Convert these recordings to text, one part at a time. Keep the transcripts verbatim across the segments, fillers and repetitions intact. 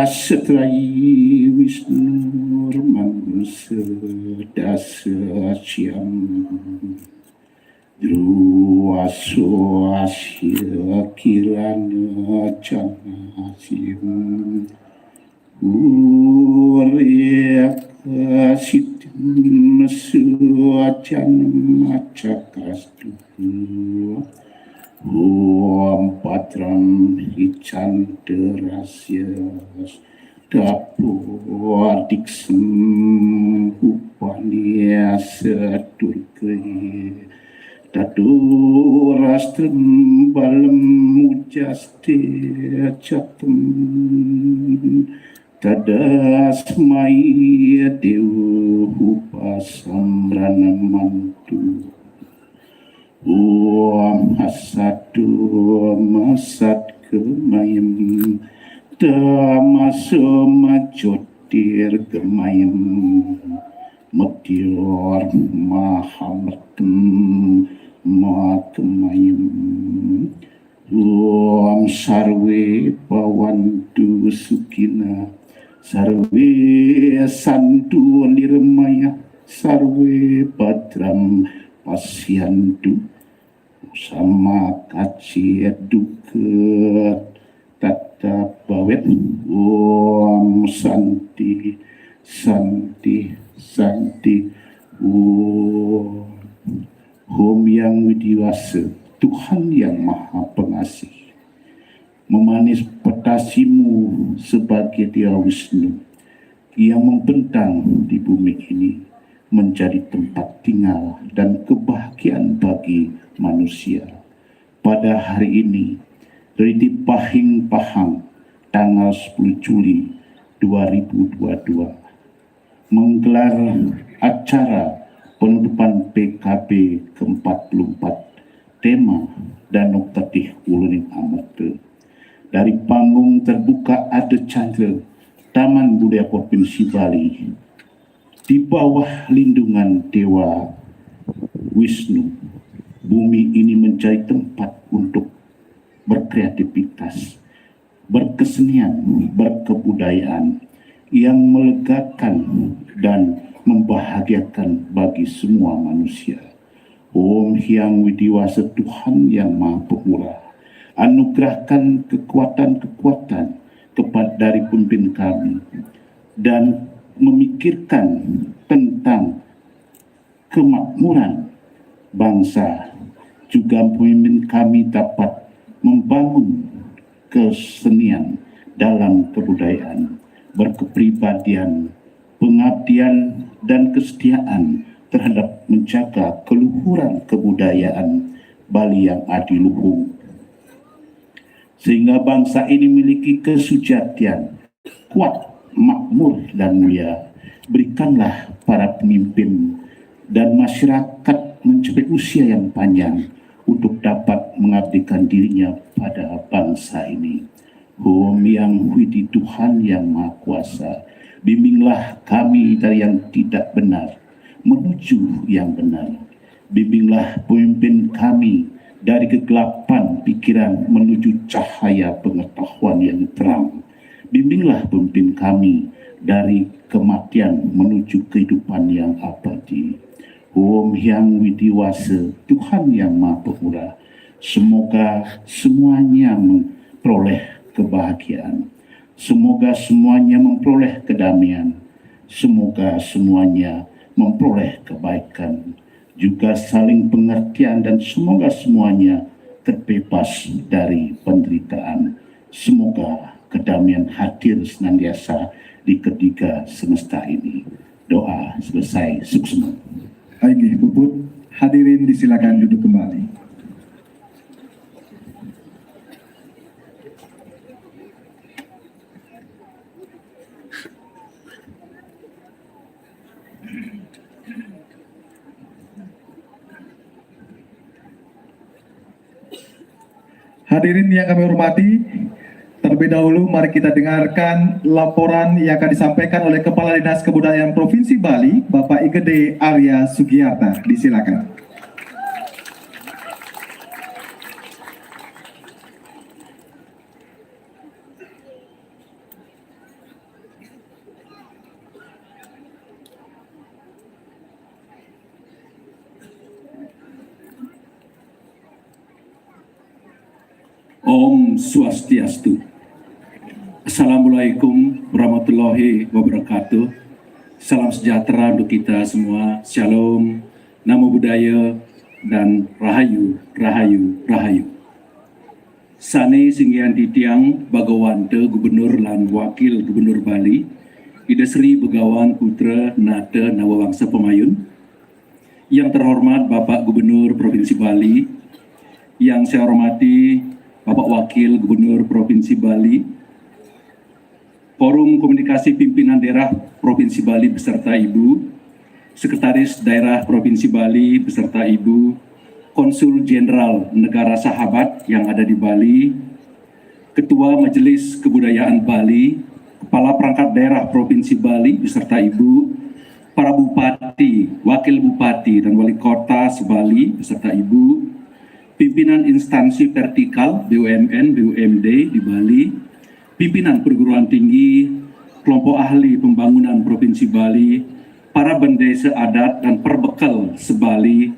Satrai Wisnu Mansa Dasa Siam Drua Swasya Kirana Canasim Ureka Sitim Suacan Macakrastu Om Patram Hican Terasias Dapo Diksem Upania Seturke Taduras Trembalem Ujaste Catem Tadasmai Dewa Upasamrana Mantu Om Asatu Masat Kemayem Tamaso Majotir Kemayem Metior Mahamertem Makemayem Om Sarwe Pawantu Sukina Sarwe Santu Nirmaya Sarwe Badram Pasyantu Sama Kaci Duket Tata Bawet Om Santi Santi Santi Om Om Yang Widiwasa, Tuhan yang Maha Pengasih, memanis petasimu sebagai Dewa Wisnu yang membentang di bumi ini menjadi tempat tinggal dan kebahagiaan bagi manusia. Pada hari ini, Riti Pahing Pahang, tanggal sepuluh Juli dua ribu dua puluh dua, menggelar acara penutupan P K B ke empat puluh empat tema Danau Ketih Uluning Amete dari panggung terbuka Ada Chandra Taman Budaya Provinsi Bali di bawah lindungan Dewa Wisnu. Bumi ini menjadi tempat untuk berkreativitas, berkesenian, berkebudayaan yang melegakan dan membahagiakan bagi semua manusia. Om Hyang Widiwasa, Tuhan yang Maha Pemurah, anugerahkan kekuatan-kekuatan kepada dari pemimpin kami dan memikirkan tentang kemakmuran bangsa, juga pemimpin kami dapat membangun kesenian dalam kebudayaan, berkepribadian, pengabdian, dan kesetiaan terhadap menjaga keluhuran kebudayaan Bali yang adiluhung, sehingga bangsa ini memiliki kesujatian kuat, makmur, dan mulia. Berikanlah para pemimpin dan masyarakat mencapai usia yang panjang untuk dapat mengabdikan dirinya pada bangsa ini. Om Yang Widi, Tuhan yang Maha Kuasa, bimbinglah kami dari yang tidak benar menuju yang benar. Bimbinglah pemimpin kami dari kegelapan pikiran menuju cahaya pengetahuan yang terang. Bimbinglah pemimpin kami dari kematian menuju kehidupan yang abadi. Om Hyang Widiwasa, Tuhan yang Maha Pemurah, semoga semuanya memperoleh kebahagiaan. Semoga semuanya memperoleh kedamaian. Semoga semuanya memperoleh kebaikan, juga saling pengertian, dan semoga semuanya terbebas dari penderitaan. Semoga kedamaian hadir senantiasa di ketiga semesta ini. Doa selesai. Suksma. Inggih, puput. Hadirin disilakan duduk kembali. Hadirin yang kami hormati, terlebih dahulu mari kita dengarkan laporan yang akan disampaikan oleh Kepala Dinas Kebudayaan Provinsi Bali, Bapak Igede Arya Sugiarta. Disilakan. Om Swastiastu. Assalamualaikum warahmatullahi wabarakatuh. Salam sejahtera untuk kita semua. Shalom, Namo Buddhaya, dan Rahayu, Rahayu, Rahayu. Sane singgihan titiang Bagawanta Gubernur lan Wakil Gubernur Bali, Ida Sri Begawan Putra Nata Nawawangsa Pamayun. Yang terhormat Bapak Gubernur Provinsi Bali, yang saya hormati Bapak Wakil Gubernur Provinsi Bali, Forum Komunikasi Pimpinan Daerah Provinsi Bali beserta Ibu, Sekretaris Daerah Provinsi Bali beserta Ibu, Konsul Jenderal Negara Sahabat yang ada di Bali, Ketua Majelis Kebudayaan Bali, Kepala Perangkat Daerah Provinsi Bali beserta Ibu, para bupati, wakil bupati, dan wali kota se-Bali beserta Ibu, pimpinan instansi vertikal B U M N, B U M D di Bali, pimpinan perguruan tinggi, kelompok ahli pembangunan Provinsi Bali, para bendesa adat dan perbekel se-Bali,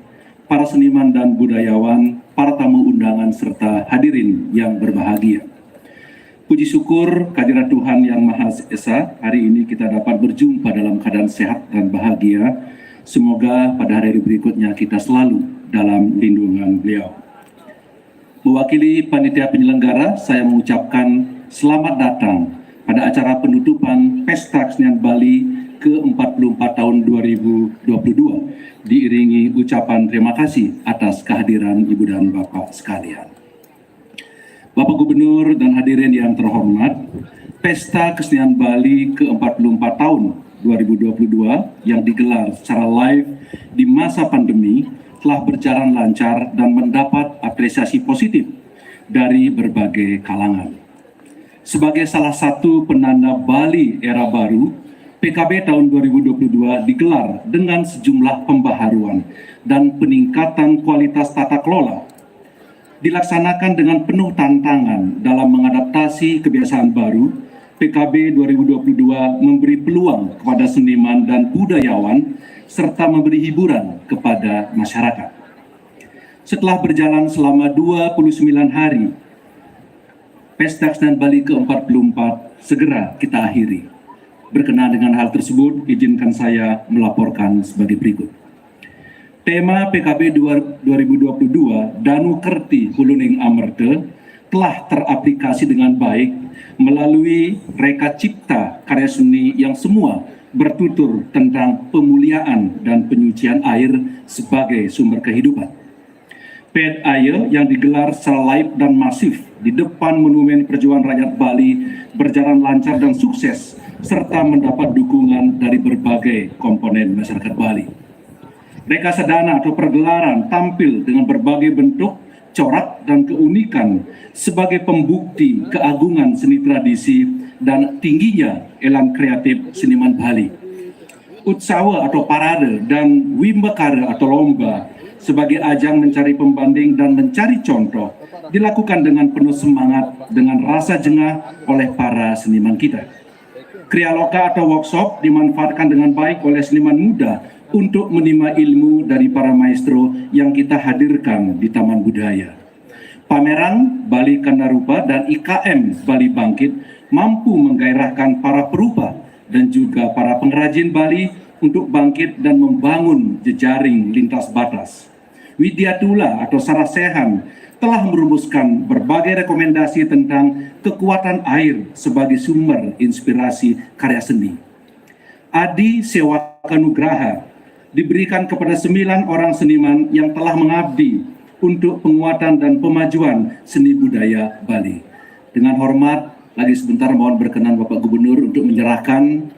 para seniman dan budayawan, para tamu undangan, serta hadirin yang berbahagia. Puji syukur kehadirat Tuhan Yang Maha Esa, hari ini kita dapat berjumpa dalam keadaan sehat dan bahagia. Semoga pada hari berikutnya kita selalu dalam lindungan Beliau. Mewakili panitia penyelenggara, saya mengucapkan selamat datang pada acara penutupan Pesta Kesenian Bali ke empat puluh empat tahun dua ribu dua puluh dua, diiringi ucapan terima kasih atas kehadiran Ibu dan Bapak sekalian. Bapak Gubernur dan hadirin yang terhormat, Pesta Kesenian Bali ke empat puluh empat tahun dua ribu dua puluh dua yang digelar secara live di masa pandemi telah berjalan lancar dan mendapat apresiasi positif dari berbagai kalangan. Sebagai salah satu penanda Bali era baru, P K B tahun dua ribu dua puluh dua digelar dengan sejumlah pembaharuan dan peningkatan kualitas tata kelola. Dilaksanakan dengan penuh tantangan dalam mengadaptasi kebiasaan baru, P K B dua ribu dua puluh dua memberi peluang kepada seniman dan budayawan serta memberi hiburan kepada masyarakat. Setelah berjalan selama dua puluh sembilan hari, Pesta Kesenian Bali ke empat puluh empat segera kita akhiri. Berkenaan dengan hal tersebut, izinkan saya melaporkan sebagai berikut. Tema P K B dua, dua ribu dua puluh dua, Danu Kerti Huluning Amerta, telah teraplikasi dengan baik melalui reka cipta karya seni yang semua bertutur tentang pemuliaan dan penyucian air sebagai sumber kehidupan. Ped Air yang digelar secara live dan masif di depan Monumen Perjuangan Rakyat Bali berjalan lancar dan sukses, serta mendapat dukungan dari berbagai komponen masyarakat Bali. Reka Sadana atau pergelaran tampil dengan berbagai bentuk, corak, dan keunikan sebagai pembukti keagungan seni tradisi dan tingginya elan kreatif seniman Bali. Utsawa atau parade dan wimbakara atau lomba sebagai ajang mencari pembanding dan mencari contoh dilakukan dengan penuh semangat, dengan rasa jengah oleh para seniman kita. Krialoka atau workshop dimanfaatkan dengan baik oleh seniman muda untuk menimba ilmu dari para maestro yang kita hadirkan di Taman Budaya. Pameran Bali Kanda Rupa dan I K M Bali Bangkit mampu menggairahkan para perupa dan juga para pengrajin Bali untuk bangkit dan membangun jejaring lintas batas. Widyatula atau Sarasehan telah merumuskan berbagai rekomendasi tentang kekuatan air sebagai sumber inspirasi karya seni. Adi Sewaka Nugraha diberikan kepada sembilan orang seniman yang telah mengabdi untuk penguatan dan pemajuan seni budaya Bali. Dengan hormat, lagi sebentar mohon berkenan Bapak Gubernur untuk menyerahkan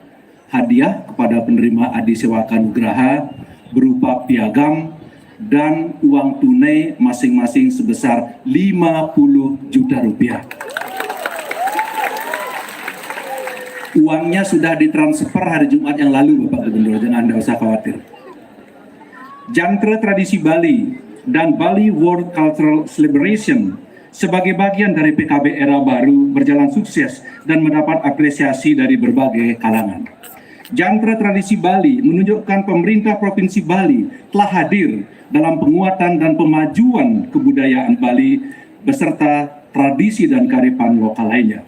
hadiah kepada penerima Adi Sewaka Nugraha berupa piagam dan uang tunai masing-masing sebesar lima puluh juta rupiah. Uangnya sudah ditransfer hari Jumat yang lalu, Bapak Gubernur, jangan, Anda usah khawatir. Jantra Tradisi Bali dan Bali World Cultural Celebration sebagai bagian dari P K B era baru berjalan sukses dan mendapat apresiasi dari berbagai kalangan. Jantra Tradisi Bali menunjukkan pemerintah Provinsi Bali telah hadir dalam penguatan dan pemajuan kebudayaan Bali beserta tradisi dan kearifan lokal lainnya.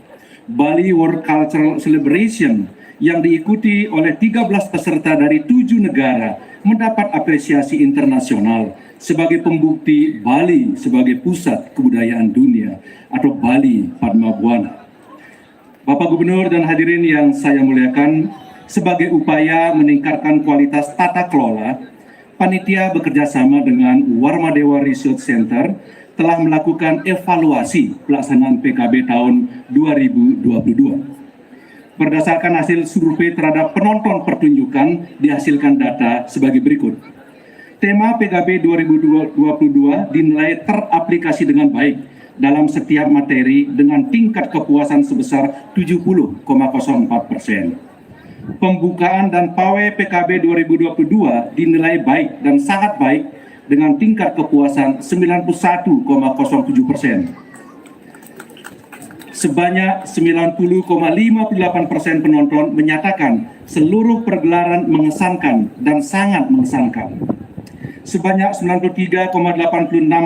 Bali World Cultural Celebration yang diikuti oleh tiga belas peserta dari tujuh negara mendapat apresiasi internasional sebagai pembukti Bali sebagai pusat kebudayaan dunia atau Bali Padma Buana. Bapak Gubernur dan hadirin yang saya muliakan, sebagai upaya meningkatkan kualitas tata kelola, panitia bekerja sama dengan Warmadewa Research Center telah melakukan evaluasi pelaksanaan P K B tahun dua ribu dua puluh dua. Berdasarkan hasil survei terhadap penonton pertunjukan, dihasilkan data sebagai berikut. Tema P K B dua ribu dua puluh dua dinilai teraplikasi dengan baik dalam setiap materi dengan tingkat kepuasan sebesar tujuh puluh koma nol empat persen. Pembukaan dan pawai P K B dua ribu dua puluh dua dinilai baik dan sangat baik dengan tingkat kepuasan sembilan puluh satu koma nol tujuh persen. Sebanyak sembilan puluh koma lima puluh delapan persen penonton menyatakan seluruh pergelaran mengesankan dan sangat mengesankan. Sebanyak sembilan puluh tiga koma delapan puluh enam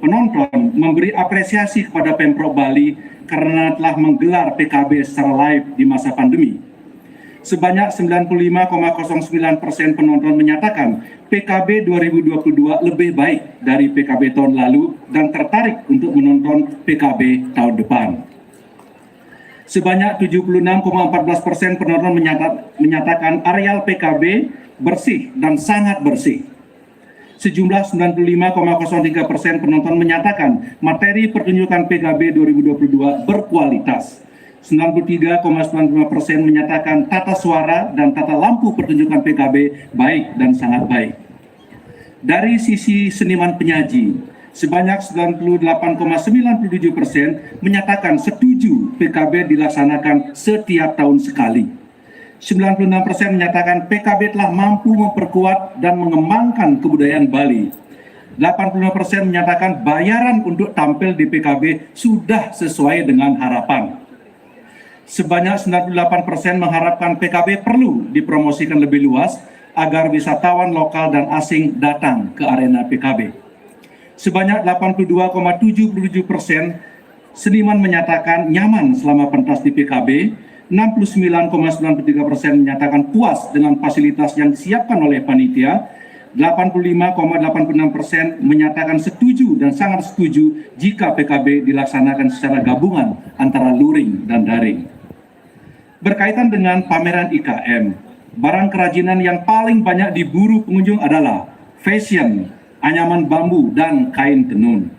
penonton memberi apresiasi kepada Pemprov Bali karena telah menggelar P K B secara live di masa pandemi. Sebanyak sembilan puluh lima koma nol sembilan persen penonton menyatakan P K B dua ribu dua puluh dua lebih baik dari P K B tahun lalu dan tertarik untuk menonton P K B tahun depan. Sebanyak tujuh puluh enam koma empat belas persen penonton menyata- menyatakan areal P K B bersih dan sangat bersih. Sejumlah sembilan puluh lima koma nol tiga persen penonton menyatakan materi pertunjukan P K B dua ribu dua puluh dua berkualitas. Sembilan puluh tiga koma sembilan puluh lima persen menyatakan tata suara dan tata lampu pertunjukan P K B baik dan sangat baik. Dari sisi seniman penyaji, sebanyak sembilan puluh delapan koma sembilan puluh tujuh persen menyatakan setuju P K B dilaksanakan setiap tahun sekali. Sembilan puluh enam persen menyatakan P K B telah mampu memperkuat dan mengembangkan kebudayaan Bali. Delapan puluh lima persen menyatakan bayaran untuk tampil di P K B sudah sesuai dengan harapan. Sebanyak sembilan puluh delapan persen mengharapkan P K B perlu dipromosikan lebih luas agar wisatawan lokal dan asing datang ke arena P K B. Sebanyak delapan puluh dua koma tujuh puluh tujuh persen seniman menyatakan nyaman selama pentas di P K B, enam puluh sembilan koma sembilan puluh tiga persen menyatakan puas dengan fasilitas yang disiapkan oleh panitia, delapan puluh lima koma delapan puluh enam persen menyatakan setuju dan sangat setuju jika P K B dilaksanakan secara gabungan antara luring dan daring. Berkaitan dengan pameran I K M, barang kerajinan yang paling banyak diburu pengunjung adalah fashion, anyaman bambu, dan kain tenun.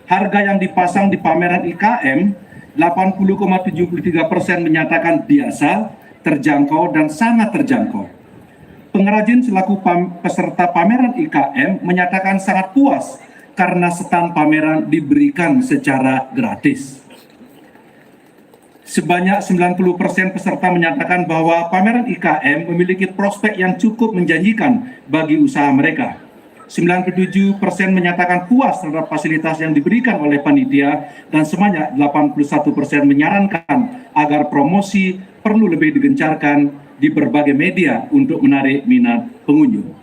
Harga yang dipasang di pameran I K M, delapan puluh koma tujuh puluh tiga persen menyatakan biasa, terjangkau, dan sangat terjangkau. Pengrajin selaku pam- peserta pameran I K M menyatakan sangat puas karena stand pameran diberikan secara gratis. Sebanyak sembilan puluh persen peserta menyatakan bahwa pameran I K M memiliki prospek yang cukup menjanjikan bagi usaha mereka. Sembilan puluh tujuh persen menyatakan puas terhadap fasilitas yang diberikan oleh panitia dan sebanyak delapan puluh satu persen menyarankan agar promosi perlu lebih digencarkan di berbagai media untuk menarik minat pengunjung.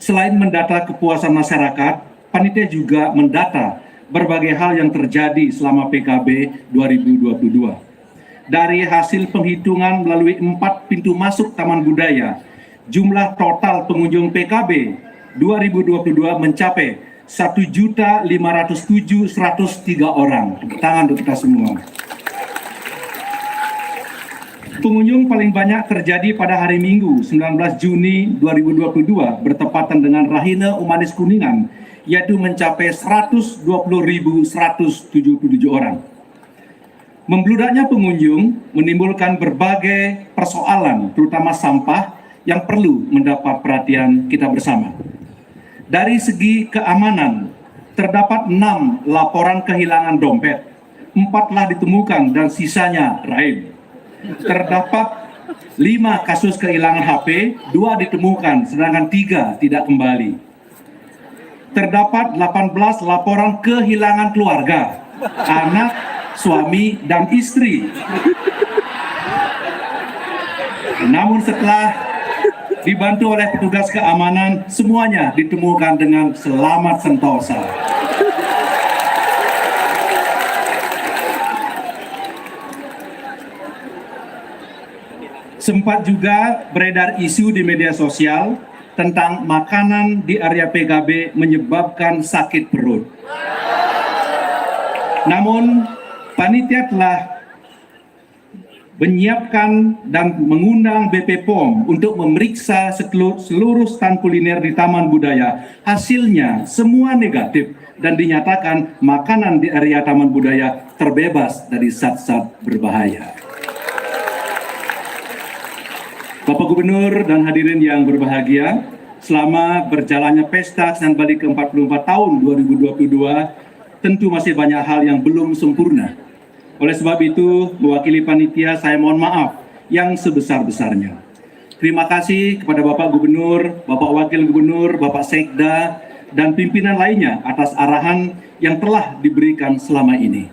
Selain mendata kepuasan masyarakat, panitia juga mendata berbagai hal yang terjadi selama P K B dua ribu dua puluh dua. Dari hasil penghitungan melalui empat pintu masuk Taman Budaya, jumlah total pengunjung P K B dua ribu dua puluh dua mencapai satu juta lima ratus tujuh seratus tiga orang. Tepuk tangan untuk kita semua. Pengunjung paling banyak terjadi pada hari Minggu, sembilan belas Juni dua ribu dua puluh dua, bertepatan dengan Rahina Umanis Kuningan, yaitu mencapai seratus dua puluh ribu seratus tujuh puluh tujuh orang. Membludaknya pengunjung menimbulkan berbagai persoalan, terutama sampah, yang perlu mendapat perhatian kita bersama. Dari segi keamanan, terdapat enam laporan kehilangan dompet, empat telah ditemukan dan sisanya raib. Terdapat lima kasus kehilangan H P, dua ditemukan, sedangkan tiga tidak kembali. Terdapat delapan belas laporan kehilangan keluarga, anak, suami, dan istri. Namun setelah dibantu oleh petugas keamanan, semuanya ditemukan dengan selamat sentosa. Sempat juga beredar isu di media sosial tentang makanan di area P K B menyebabkan sakit perut. Namun, panitia telah menyiapkan dan mengundang B P pom untuk memeriksa seluruh stand kuliner di Taman Budaya. Hasilnya, semua negatif dan dinyatakan makanan di area Taman Budaya terbebas dari zat-zat berbahaya. Bapak Gubernur dan hadirin yang berbahagia, selama berjalannya Pesta Kesenian Bali ke empat puluh empat tahun dua ribu dua puluh dua, tentu masih banyak hal yang belum sempurna. Oleh sebab itu, mewakili panitia, saya mohon maaf yang sebesar-besarnya. Terima kasih kepada Bapak Gubernur, Bapak Wakil Gubernur, Bapak Sekda, dan pimpinan lainnya atas arahan yang telah diberikan selama ini.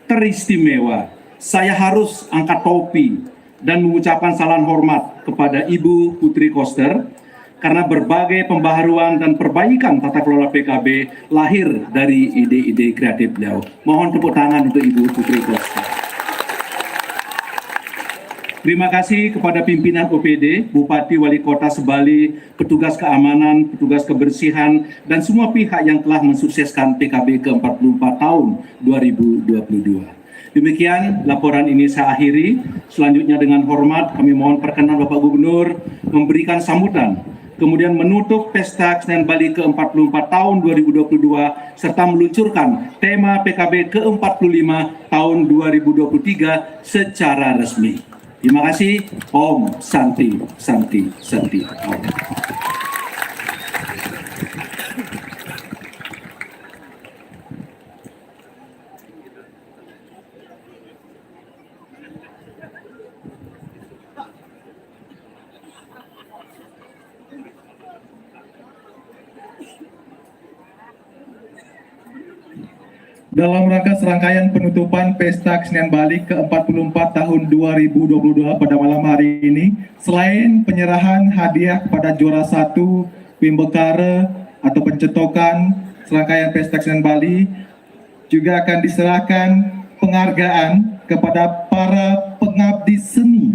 Teristimewa, saya harus angkat topi dan mengucapkan salam hormat kepada Ibu Putri Koster karena berbagai pembaharuan dan perbaikan tata kelola P K B lahir dari ide-ide kreatif beliau. Mohon tepuk tangan untuk Ibu Putri Koster. Terima kasih kepada pimpinan O P D, Bupati, Wali Kota Sebali, petugas keamanan, petugas kebersihan, dan semua pihak yang telah mensukseskan P K B ke empat puluh empat tahun dua ribu dua puluh dua. Demikian laporan ini saya akhiri. Selanjutnya dengan hormat kami mohon perkenan Bapak Gubernur memberikan sambutan, kemudian menutup Pesta Kesenian Bali ke empat puluh empat tahun dua ribu dua puluh dua serta meluncurkan tema P K B ke empat puluh lima tahun dua ribu dua puluh tiga secara resmi. Terima kasih. Om Santi, Santi, Santi. Om. Dalam rangka serangkaian penutupan Pesta Kesenian Bali ke empat puluh empat tahun dua ribu dua puluh dua pada malam hari ini, selain penyerahan hadiah kepada juara satu, pembekara atau pencetokan serangkaian Pesta Kesenian Bali, juga akan diserahkan penghargaan kepada para pengabdi seni.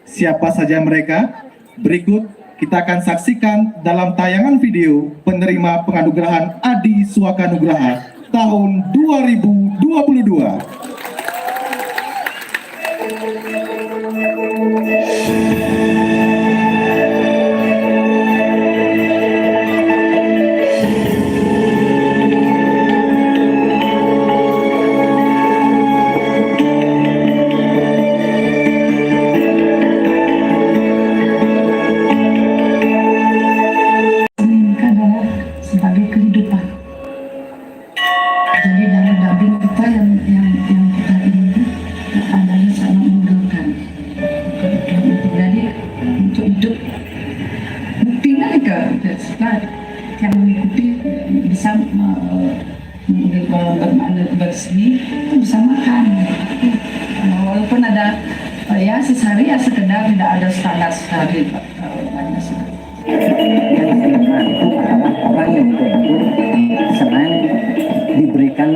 Siapa saja mereka? Berikut kita akan saksikan dalam tayangan video penerima penganugerahan Adi Suaka Nugraha tahun dua ribu dua puluh dua. Sebagai kehidupan. Jadi, dalam daging kita yang yang yang kita ini adalah sangat menurunkan. Jadi, untuk hidup, buktinya nih, Kak, kita yang mengikuti bisa me- ber- ber- berseni itu bisa makan. Walaupun ada, ya, sehari ya sekedar, tidak ada standar sehari, Pak. Kalau banyak sih. Yang terima itu adalah orang yang betul-betul senang diberikan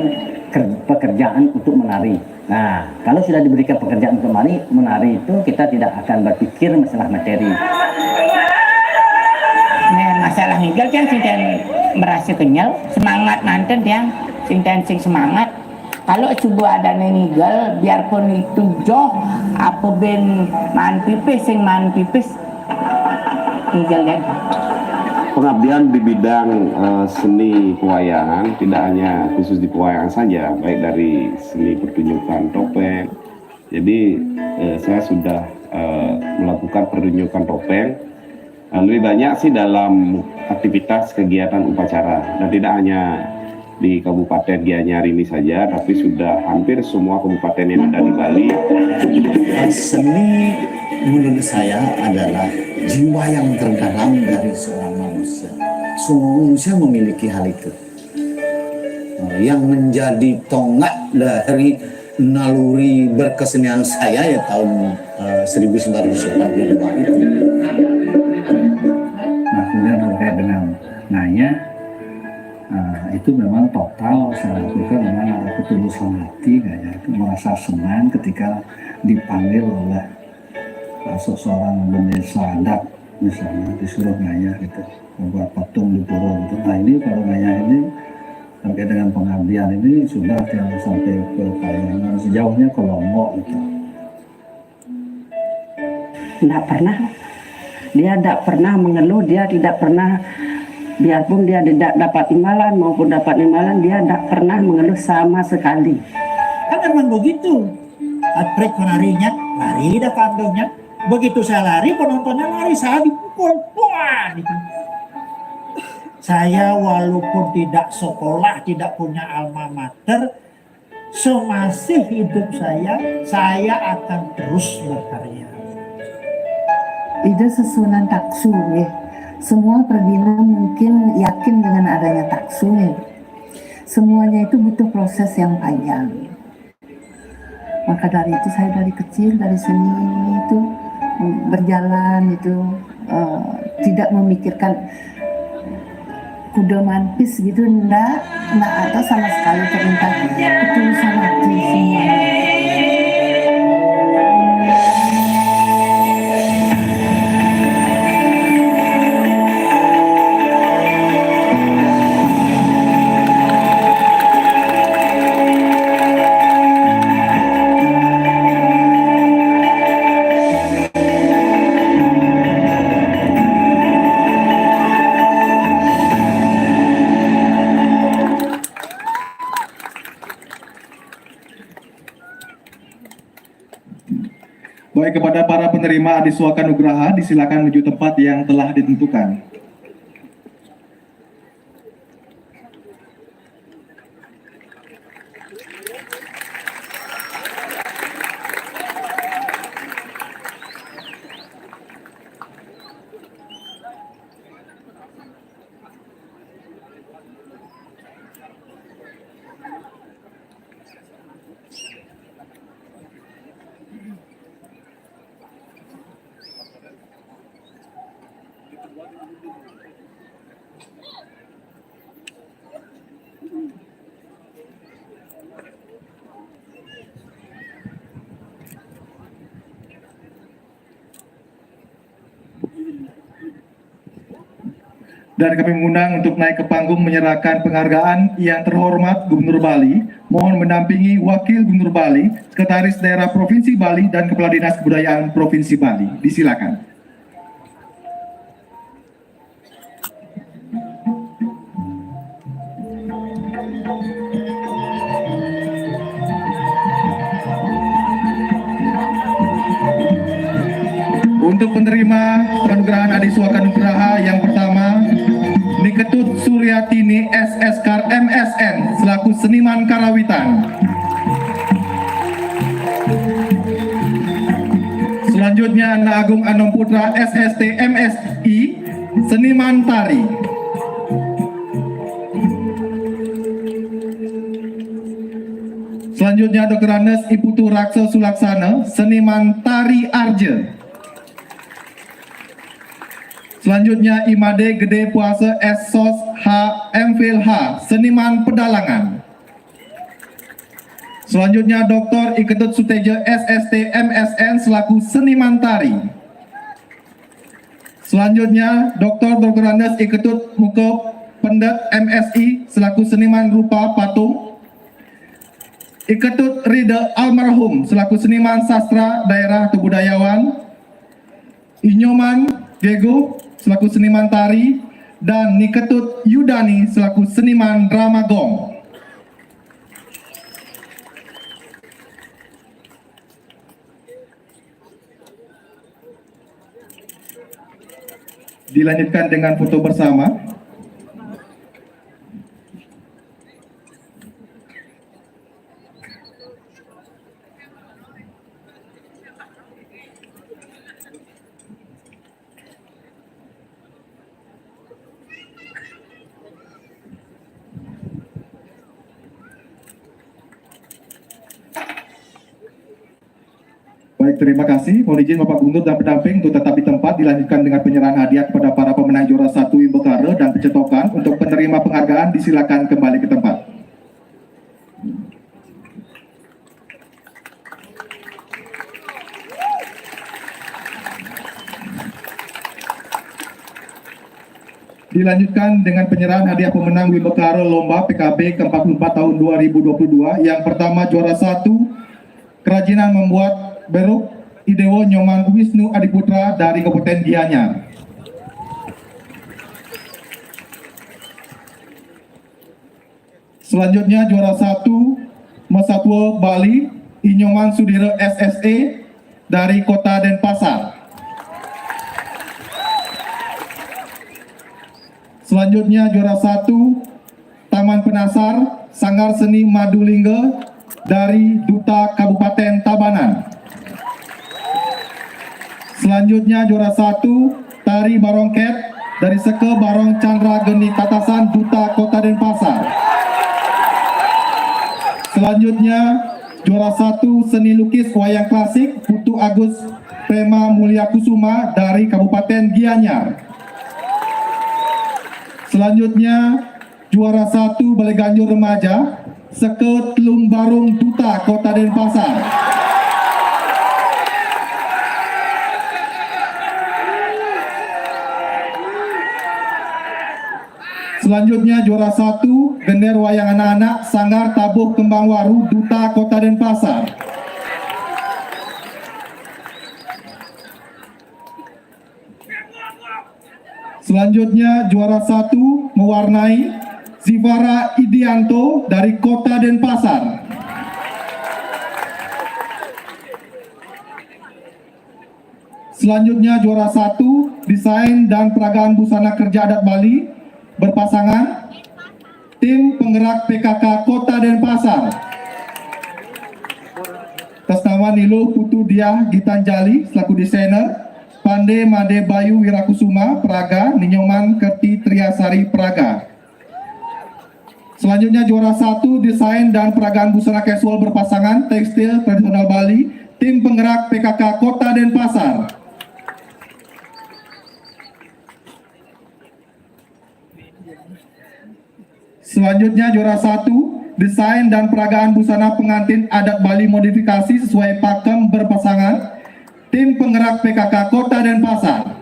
ker- pekerjaan untuk menari. Nah, kalau sudah diberikan pekerjaan untuk menari, menari itu kita tidak akan berpikir masalah materi. Nah, masalah ngigel kan sing merasa kenyal, semangat manten tiang, sing sing semangat. Kalau subuh ada ngigel, biarpun itu joh, apa ben man pipis, sing man pipis, ngigel kan. Pengabdian di bidang eh, seni pewayangan tidak hanya khusus di pewayangan saja, baik dari seni pertunjukan topeng. Jadi eh, saya sudah eh, melakukan pertunjukan topeng. Eh, lebih banyak sih dalam aktivitas kegiatan upacara dan tidak hanya di Kabupaten Gianyar ini saja, tapi sudah hampir semua kabupaten yang ada di Bali. Seni menurut saya adalah jiwa yang terdalam dari seorang manusia. Semua manusia memiliki hal itu. Yang menjadi tonggak dari naluri berkesenian saya ya tahun eh, seribu sembilan ratus delapan puluh dua itu. Nah, kemudian terkait dengan nanya, eh, itu memang total saya lakukan, memang ada ketulusan hati, kayak itu merasa senang ketika dipanggil oleh Kalau seorang bendesa adat misalnya disuruh ngayah gitu, membuat patung di pura gitu. Nah, ini kalau ngayah ini terkait dengan pengabdian ini sudah yang sampai ke Payangan, sejauhnya ke Lombok gitu. Tidak pernah. Dia tidak pernah mengeluh, dia tidak pernah, biarpun dia tidak dapat imbalan maupun dapat imbalan, dia tidak pernah mengeluh sama sekali. Kan memang begitu. Atrik menarinya, lari dah kandungnya. Begitu saya lari, penontonnya lari, saya dipukul. Wah, gitu. Saya walaupun tidak sekolah, tidak punya alma mater, semasih hidup saya, saya akan terus berkarya. Ida sesuunan taksu, nggih. Semua pergina mungkin yakin dengan adanya taksu, nggih. Semuanya itu butuh proses yang panjang. Maka dari itu saya dari kecil, dari seni itu berjalan itu, eh, tidak memikirkan kuda mampis gitu, ndak, ndak ada sama sekali, terlintas ketulusan hati semuanya. Baik, kepada para penerima Adisuaka Nugraha, disilakan menuju tempat yang telah ditentukan. Dan kami mengundang untuk naik ke panggung menyerahkan penghargaan yang terhormat Gubernur Bali. Mohon mendampingi Wakil Gubernur Bali, Sekretaris Daerah Provinsi Bali, dan Kepala Dinas Kebudayaan Provinsi Bali. Disilakan. Untuk penerima penganugerahan Adisuaka Nugraha yang pertama, Niketut Suryatini S S Kar M S N selaku seniman karawitan. Selanjutnya Anak Agung Anom Putra S S T M S I, seniman tari. Selanjutnya Doktor Anes Iputu Rakso Sulaksana, seniman tari arja. Selanjutnya Imade Gede Puasa S Sos H M Phil H, seniman pedalangan. Selanjutnya Doktor Iketut Suteja S S T M S N selaku seniman tari. Selanjutnya Doktor Doktor Andes Iketut Mukop Pendet M Si selaku seniman rupa patung. Iketut Rida almarhum selaku seniman sastra daerah atau budayawan. Inyoman Gego selaku seniman tari, dan Niketut Yudani selaku seniman drama gong. Dilanjutkan dengan foto bersama. Baik, terima kasih. Mohon izin Bapak Gubernur dan pendamping untuk tetap di tempat, dilanjutkan dengan penyerahan hadiah kepada para pemenang juara satu Imbekara dan pencetokan. Untuk penerima penghargaan disilakan kembali ke tempat. Dilanjutkan dengan penyerahan hadiah pemenang Wibakara Lomba P K B ke empat puluh empat tahun dua ribu dua puluh dua. Yang pertama, juara satu, kerajinan membuat beruk, I Dewa Nyoman Wisnu Adiputra dari Kabupaten Gianyar. Selanjutnya, juara satu, Masatwa Bali, I Nyoman Sudira S S E dari Kota Denpasar. Selanjutnya, juara satu, Taman Penasar, Sanggar Seni Madulingga dari Duta Kabupaten Tabanan. Selanjutnya, juara satu, Tari Barongket dari Seka Barong Chandra Geni Tatasan, Duta Kota Denpasar. Selanjutnya, juara satu, seni lukis wayang klasik, Putu Agus Prema Mulia Kusuma dari Kabupaten Gianyar. Selanjutnya, juara satu, Balai Ganjur Remaja, Seka Telung Barung, Duta Kota Denpasar. Selanjutnya, juara satu, Gender Wayang Anak-anak, Sanggar Tabuh Kembang Waru, Duta Kota Denpasar. Selanjutnya, juara satu mewarnai, Zivara Idianto dari Kota Denpasar. Selanjutnya, juara satu, desain dan peragaan busana kerja adat Bali berpasangan, tim penggerak P K K Kota Denpasar. Atas nama Nilo Putu Diah Gitanjali selaku desainer, Pande Made Bayu Wirakusuma peraga, Ninyoman Kerti Triasari peraga. Selanjutnya, juara satu, desain dan peragaan busana casual berpasangan, tekstil tradisional Bali, tim penggerak P K K Kota Denpasar. Selanjutnya, juara satu, desain dan peragaan busana pengantin adat Bali modifikasi sesuai pakem berpasangan, tim penggerak P K K Kota Denpasar.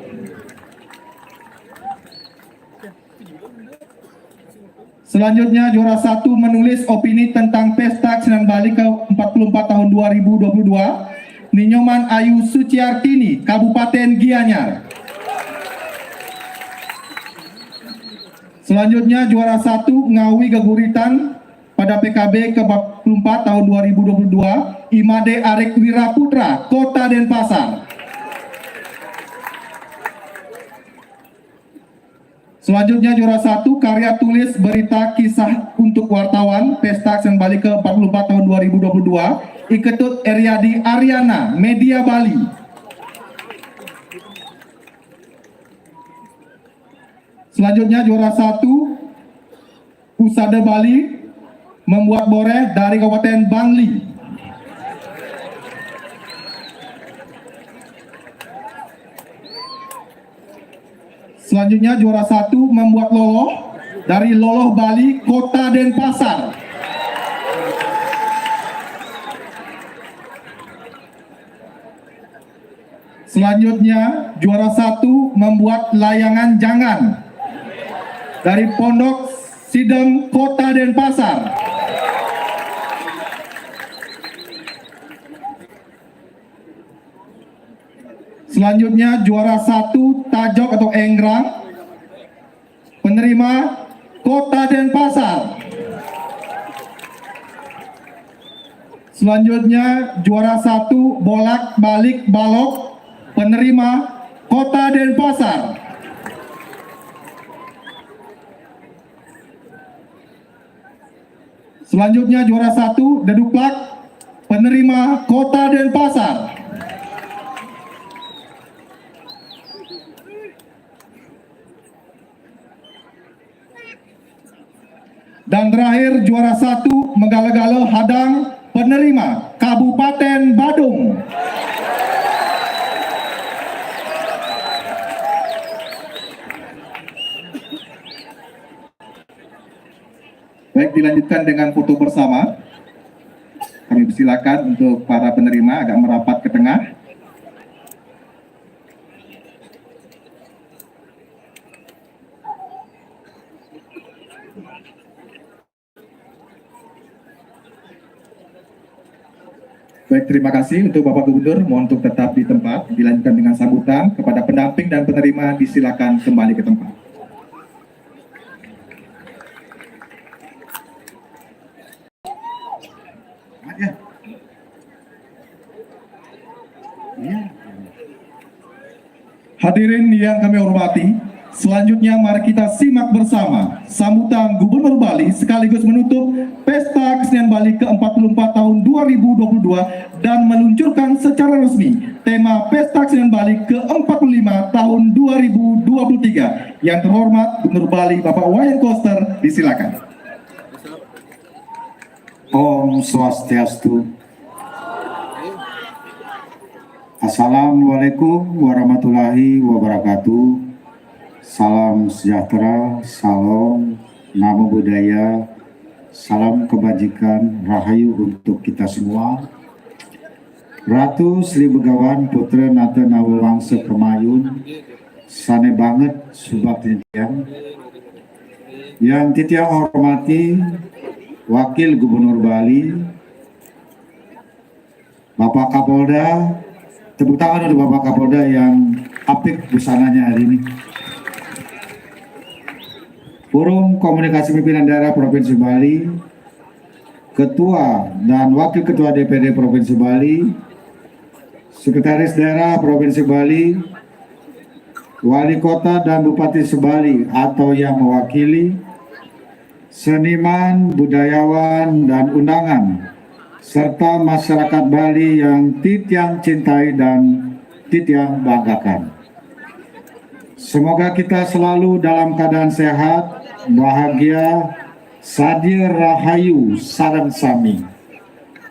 Selanjutnya, juara satu menulis opini tentang Pesta Kesenian Bali ke empat puluh empat tahun dua ribu dua puluh dua, Ninyoman Ayu Suciartini, Kabupaten Gianyar. Selanjutnya, juara satu ngawi geguritan pada P K B ke empat puluh empat tahun dua ribu dua puluh dua, Imade Arik Wiraputra, Kota Denpasar. Selanjutnya, juara satu, karya tulis berita kisah untuk wartawan Pesta Kesenian Bali ke empat puluh empat tahun dua ribu dua puluh dua, Iketut Eriadi Ariana, Media Bali. Selanjutnya, juara satu, Usada Bali membuat boreh dari Kabupaten Bangli. Selanjutnya, juara satu membuat loloh dari Loloh Bali, Kota Denpasar. Selanjutnya, juara satu membuat layangan jangan dari Pondok Sidem, Kota Denpasar. Selanjutnya, juara satu tajok atau enggrang, penerima Kota Denpasar. Selanjutnya, juara satu bolak-balik balok, penerima Kota Denpasar. Selanjutnya, juara satu deduplak, penerima Kota Denpasar. Dan terakhir, juara satu menggala-gala hadang, penerima Kabupaten Badung. Baik, dilanjutkan dengan foto bersama. Kami persilakan untuk para penerima agak merapat ke tengah. Baik, terima kasih untuk Bapak Gubernur. Mohon untuk tetap di tempat, dilanjutkan dengan sambutan. Kepada pendamping dan penerima, disilakan kembali ke tempat. Ya. Ya. Hadirin yang kami hormati, selanjutnya mari kita simak bersama sambutan Gubernur Bali sekaligus menutup Pesta Kesenian Bali ke empat puluh empat tahun dua ribu dua puluh dua dan meluncurkan secara resmi tema Pesta Kesenian Bali ke empat puluh lima tahun dua ribu dua puluh tiga. Yang terhormat Gubernur Bali Bapak Wayan Koster, disilakan. Om Swastiastu. Assalamualaikum warahmatullahi wabarakatuh. Salam sejahtera, salam, namo buddhaya, salam kebajikan, rahayu untuk kita semua. Ratu Sri Begawan Putra Nata Nawa Wangsa Kemayun, sane banget subakti titiang. Yang titiang hormati Wakil Gubernur Bali, Bapak Kapolda, tepuk tangan untuk Bapak Kapolda yang apik busananya hari ini. Forum Komunikasi Pimpinan Daerah Provinsi Bali, Ketua dan Wakil Ketua D P D Provinsi Bali, Sekretaris Daerah Provinsi Bali, Wali Kota dan Bupati Sebali atau yang mewakili, seniman, budayawan, dan undangan, serta masyarakat Bali yang titiang cintai dan titiang banggakan. Semoga kita selalu dalam keadaan sehat, bahagia, sadia rahayu sareng sami.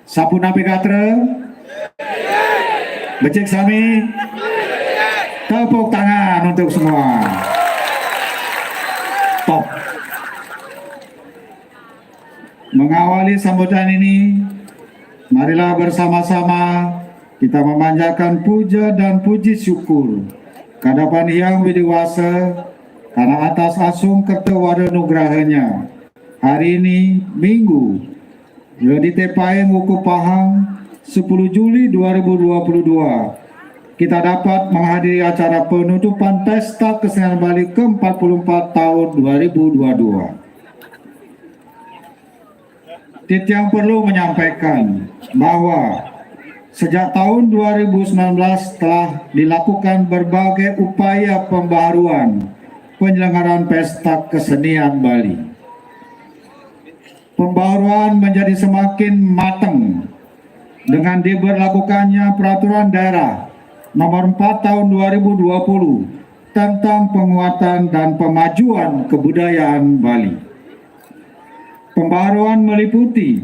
Sapunapi gatra? Becik sami? Tepuk tangan untuk semua. Top. Mengawali sambutan ini, marilah bersama-sama kita memanjatkan puja dan puji syukur kehadapan Hyang Widi Wasa karena atas asung kerta wara nugrahanya. Hari ini, Minggu, Redite Paing Wuku Pahang, sepuluh Juli dua ribu dua puluh dua, kita dapat menghadiri acara penutupan Pesta Kesenian Bali ke empat puluh empat tahun dua ribu dua puluh dua. Titiang perlu menyampaikan bahwa sejak tahun dua ribu sembilan belas telah dilakukan berbagai upaya pembaharuan penyelenggaraan Pesta Kesenian Bali. Pembaharuan menjadi semakin matang dengan diberlakukannya Peraturan Daerah Nomor empat Tahun dua ribu dua puluh tentang penguatan dan pemajuan kebudayaan Bali. Pembaharuan meliputi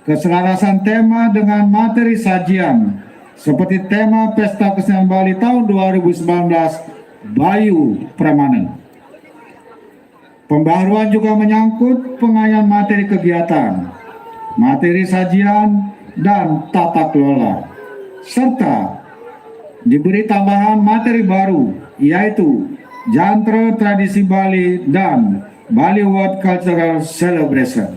keselarasan tema dengan materi sajian, seperti tema Pesta Kesenian Bali tahun dua ribu sembilan belas, Bayu Pramana. Pembaharuan juga menyangkut pengayaan materi kegiatan, materi sajian, dan tata kelola, serta diberi tambahan materi baru, yaitu Jantra Tradisi Bali dan Bali World Cultural Celebration.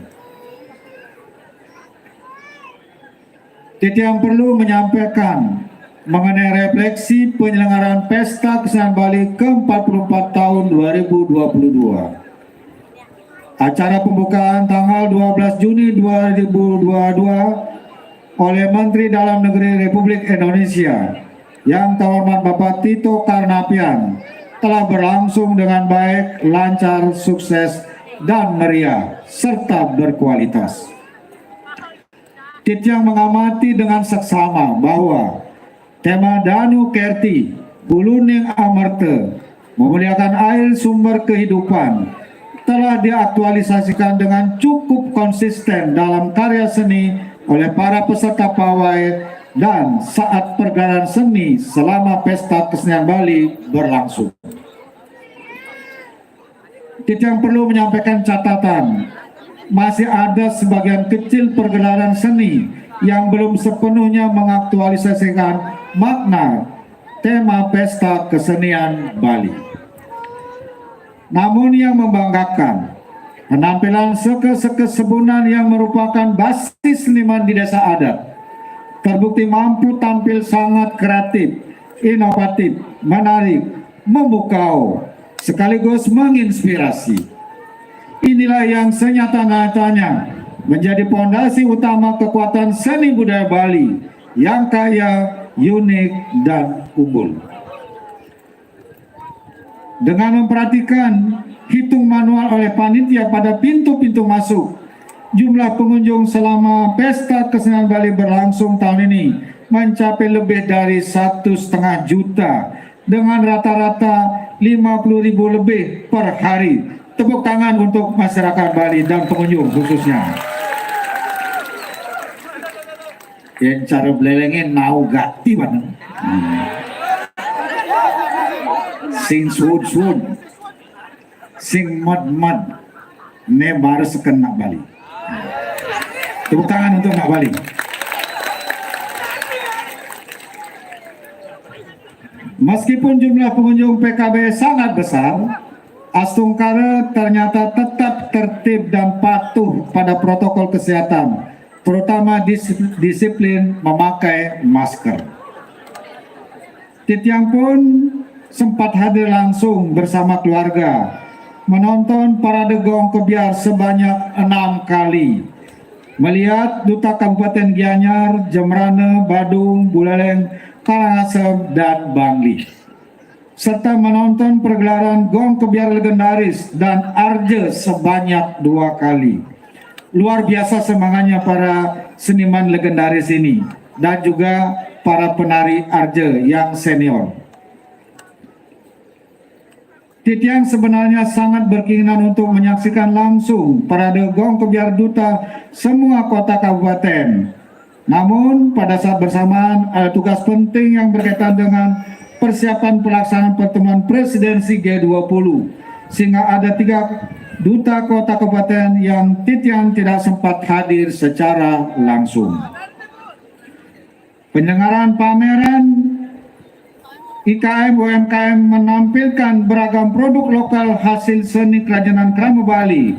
Titiang perlu menyampaikan mengenai refleksi penyelenggaraan Pesta Kesenian Bali ke empat puluh empat tahun dua ribu dua puluh dua. Acara pembukaan tanggal dua belas Juni dua ribu dua puluh dua oleh Menteri Dalam Negeri Republik Indonesia yang terhormat Bapak Tito Karnavian telah berlangsung dengan baik, lancar, sukses, dan meriah, serta berkualitas. Titiang mengamati dengan seksama bahwa tema Danu Kerti, Buluning Amerta, memuliakan air sumber kehidupan, telah diaktualisasikan dengan cukup konsisten dalam karya seni oleh para peserta pawai dan saat pergelaran seni selama Pesta Kesenian Bali berlangsung. Titiang perlu menyampaikan catatan, masih ada sebagian kecil pergelaran seni yang belum sepenuhnya mengaktualisasikan makna tema Pesta Kesenian Bali. Namun yang membanggakan, penampilan seke-seke Sebunan yang merupakan basis seniman di desa adat terbukti mampu tampil sangat kreatif, inovatif, menarik, memukau, sekaligus menginspirasi. Inilah yang senyata-nyatanya menjadi fondasi utama kekuatan seni budaya Bali yang kaya, unik, dan unggul. Dengan memperhatikan hitung manual oleh panitia pada pintu-pintu masuk, jumlah pengunjung selama Pesta Kesenian Bali berlangsung tahun ini mencapai lebih dari satu setengah juta, dengan rata-rata lima puluh ribu lebih per hari. Tepuk tangan untuk masyarakat Bali dan pengunjung khususnya. Yang cara belelengnya nau gati banget. Hmm. Sing suud-suud, sing med-med, ne baru sekena Bali. Tepuk tangan untuk Nak Bali. Meskipun jumlah pengunjung P K B sangat besar, Astungkara ternyata tetap tertib dan patuh pada protokol kesehatan, terutama dis-, disiplin memakai masker. Titiang pun sempat hadir langsung bersama keluarga, menonton parade gong kebyar sebanyak enam kali, melihat Duta Kabupaten Gianyar, Jembrana, Badung, Buleleng, Karangasem, dan Bangli, serta menonton pergelaran gong kebyar legendaris dan arja sebanyak dua kali. Luar biasa semangatnya para seniman legendaris ini dan juga para penari arja yang senior. Titiang sebenarnya sangat berkeinginan untuk menyaksikan langsung parade gong kebyar duta semua kota kabupaten. Namun, pada saat bersamaan ada tugas penting yang berkaitan dengan persiapan pelaksanaan pertemuan presidensi G dua puluh, sehingga ada tiga duta kota kabupaten yang Titiang tidak sempat hadir secara langsung. Penyelenggaraan pameran I K M U M K M menampilkan beragam produk lokal hasil seni kerajinan Krama Bali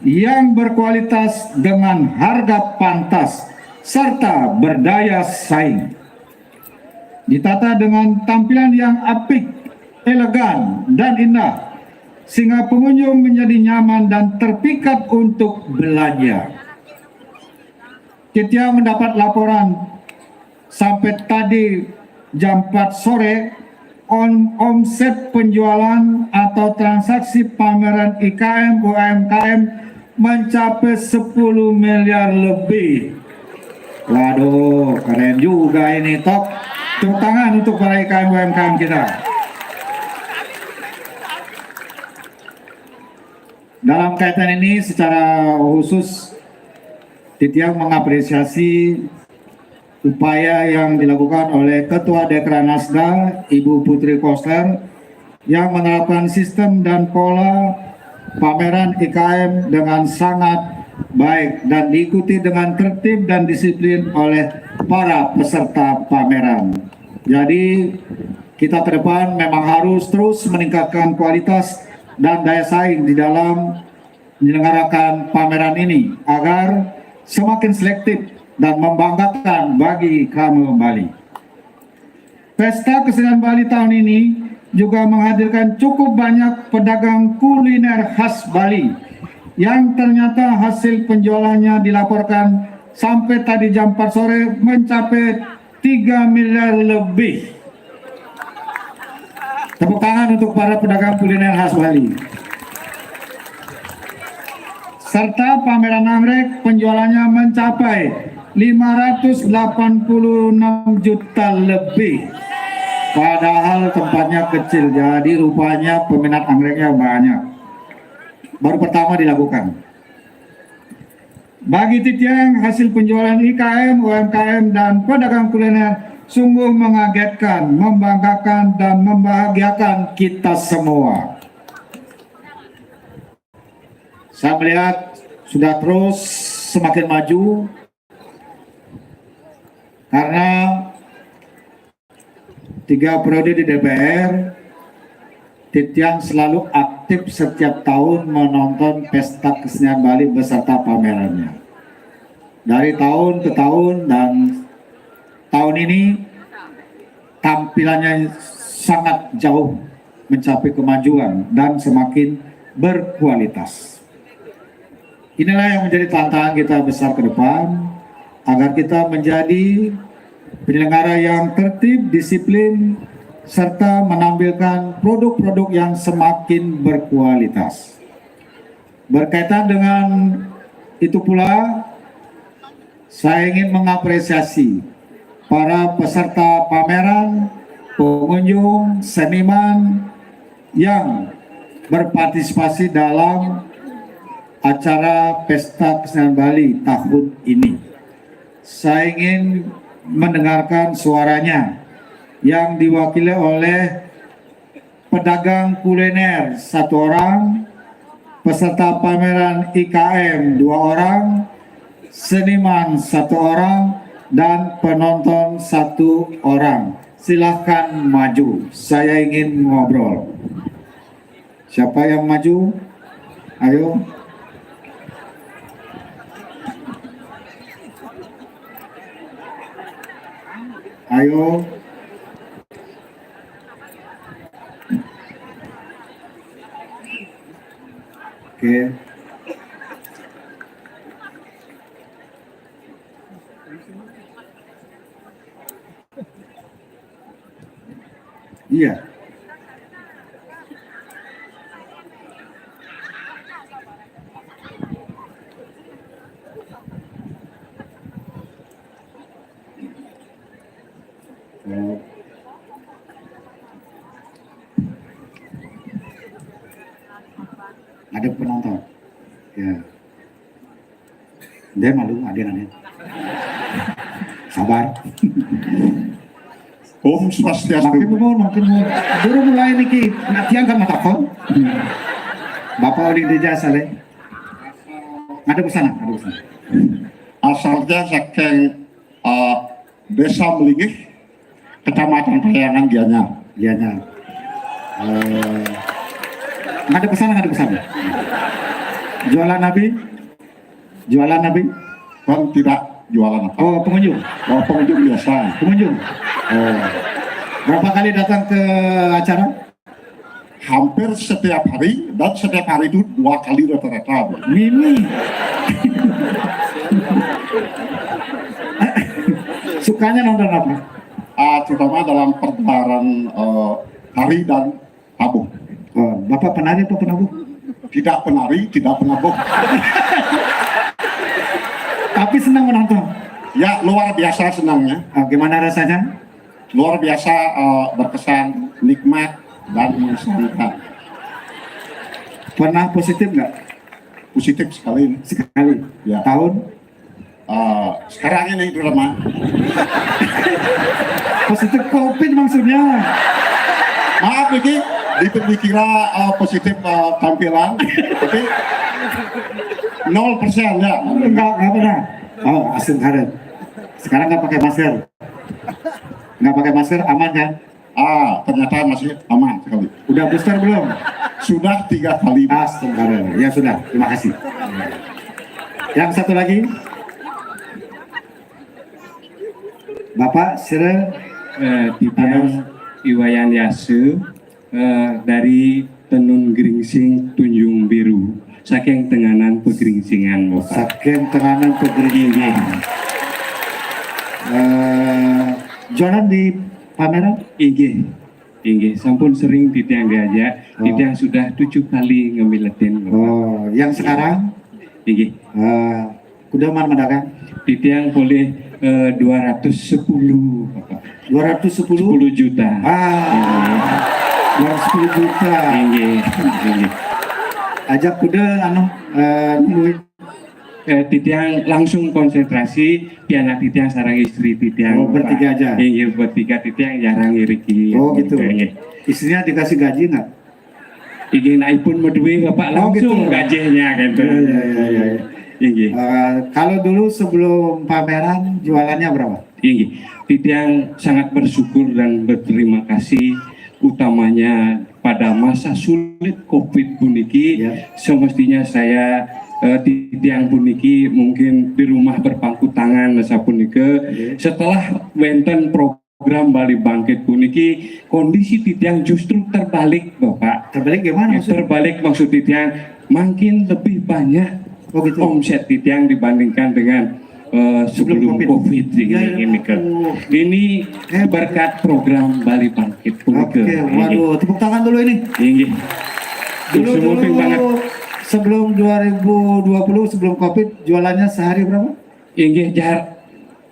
yang berkualitas dengan harga pantas serta berdaya saing. Ditata dengan tampilan yang apik, elegan, dan indah, sehingga pengunjung menjadi nyaman dan terpikat untuk belanja. Titiang mendapat laporan sampai tadi jam empat sore, om-, omset penjualan atau transaksi pameran I K M U M K M mencapai sepuluh miliar lebih. Waduh, keren juga ini, Tok. Tepuk tangan untuk para I K M U M K M kita. Dalam kaitan ini, secara khusus, Titiang mengapresiasi upaya yang dilakukan oleh Ketua Dekranasda, Ibu Putri Koster, yang menerapkan sistem dan pola pameran I K M dengan sangat baik dan diikuti dengan tertib dan disiplin oleh para peserta pameran. Jadi, kita ke depan memang harus terus meningkatkan kualitas dan daya saing di dalam menyelenggarakan pameran ini agar semakin selektif dan membanggakan bagi Krama Bali. Pesta Kesenian Bali tahun ini juga menghadirkan cukup banyak pedagang kuliner khas Bali yang ternyata hasil penjualannya dilaporkan sampai tadi jam empat sore mencapai tiga miliar lebih. Tepuk tangan untuk para pedagang kuliner khas Bali. Serta pameran anggrek penjualannya mencapai lima ratus delapan puluh enam juta lebih. Padahal tempatnya kecil, jadi rupanya peminat anggreknya banyak. Baru pertama dilakukan. Bagi Titiang, hasil penjualan I K M, U M K M, dan pedagang kuliner sungguh mengagetkan, membanggakan, dan membahagiakan kita semua. Saya melihat sudah terus semakin maju karena tiga periode di D P R, Titiang selalu aktif setiap tahun menonton Pesta Kesenian Bali beserta pamerannya. Dari tahun ke tahun dan tahun ini tampilannya sangat jauh mencapai kemajuan dan semakin berkualitas. Inilah yang menjadi tantangan kita besar ke depan, agar kita menjadi penyelenggara yang tertib, disiplin, serta menampilkan produk-produk yang semakin berkualitas. Berkaitan dengan itu pula, saya ingin mengapresiasi para peserta pameran, pengunjung, seniman yang berpartisipasi dalam acara Pesta Kesenian Bali tahun ini. Saya ingin mendengarkan suaranya yang diwakili oleh pedagang kuliner satu orang, peserta pameran I K M dua orang, seniman satu orang, dan penonton satu orang. Silahkan maju, saya ingin ngobrol. Siapa yang maju? Ayo. Ayo. Oke. Iya. Oh. Ada penonton. Ya. Dia malu, ada nanti. Sabar. Om Swastiastu. Makin mau, makin mau. Baru mulai niki, nanti angkat mata kon. Bapak Oli Deja Saleh. Ada pesanan, ada pesanan. Asalnya saking uh, Desa Melinggih, Kecamatan Payangan, Gianyar. Gianyar. Eh, nggak ada pesanan, nggak ada pesanan. Jualan nabi? Jualan nabi? Kan tidak jualan apa? Oh, pengunjung. Oh, pengunjung biasa. Pengunjung. Oh. Berapa kali datang ke acara? Hampir setiap hari, dan setiap hari itu dua kali rata-rata. Mimi. Sukanya nonton apa? Ah, terutama dalam pergelaran uh, tari dan tabuh. Oh, Bapak penari atau penabuh? Tidak penari, tidak penabuh. Tapi senang menonton. Ya, luar biasa senangnya. Oh, gimana rasanya? Luar biasa uh, berkesan, nikmat, dan mengesankan. Pernah positif nggak? Positif sekali. Sekali. Ya. Tahun? Uh, sekarang ini terutama. Positif covid maksudnya. Maaf, ini dikira uh, positif uh, tampilan, tapi nol persen ya. Enggak, enggak pernah. Oh, astungkara. Sekarang nggak pakai masker. Nggak pakai masker, aman kan? Ah, ternyata masih aman sekali. Udah booster belum? Sudah tiga kali. Astungkara. Ya sudah, terima kasih. Yang satu lagi. Bapak, sira. Eh, Titiang Iwayan Yasu, eh, dari Tenun Geringsing, Tunjung Biru. Saking Tenganan Pegeringsingan, Bapak. Saking Tenganan Pegeringsingan. Eh, jualan di pameran? Inggih. Inggih, sampun sering Titiang diajak. Oh. Titiang sudah tujuh kali ngemiletin, Bapak. Oh, yang sekarang? Inggih. Eh, kuda mana madagang? Titiang boleh eh, dua ratus sepuluh, Bapak. Dua ratus sepuluh? Sepuluh juta. Ah, dua ratus sepuluh juta. Inggih, inggih. Ajak kuda anu eh, nungguin. Eh, Titiang langsung konsentrasi, pianak Titiang sareng istri Titiang, Oh, Pak. Bertiga aja? Inggih, bertiga, Titiang jarang iriki. Oh, gitu. Inggih. Istrinya dikasih gaji nggak? Inggih, naipun madué, Bapak, Oh, langsung gitu. Gajihnya gitu. Iya, iya, iya, iya. Inggih. Eh, kalau dulu sebelum pameran jualannya berapa? Inggih. Titiang sangat bersyukur dan berterima kasih, utamanya pada masa sulit covid puniki, Ya. Semestinya saya Eh, titiang puniki mungkin di rumah berpangku tangan sapunika. Setelah wenten program Bali Bangkit puniki, kondisi titiang justru terbalik, Bapak. Terbalik gimana maksudnya? Terbalik maksud titiang, makin lebih banyak omset titiang dibandingkan dengan eh, sebelum COVID ini, ini kan. Ini berkat program Bali Bangkit punika. Oke, waduh, tepuk tangan dulu ini. Inggih. Dulu, dulu, sebelum dua ribu dua puluh, sebelum COVID, jualannya sehari berapa? Inggih, jar.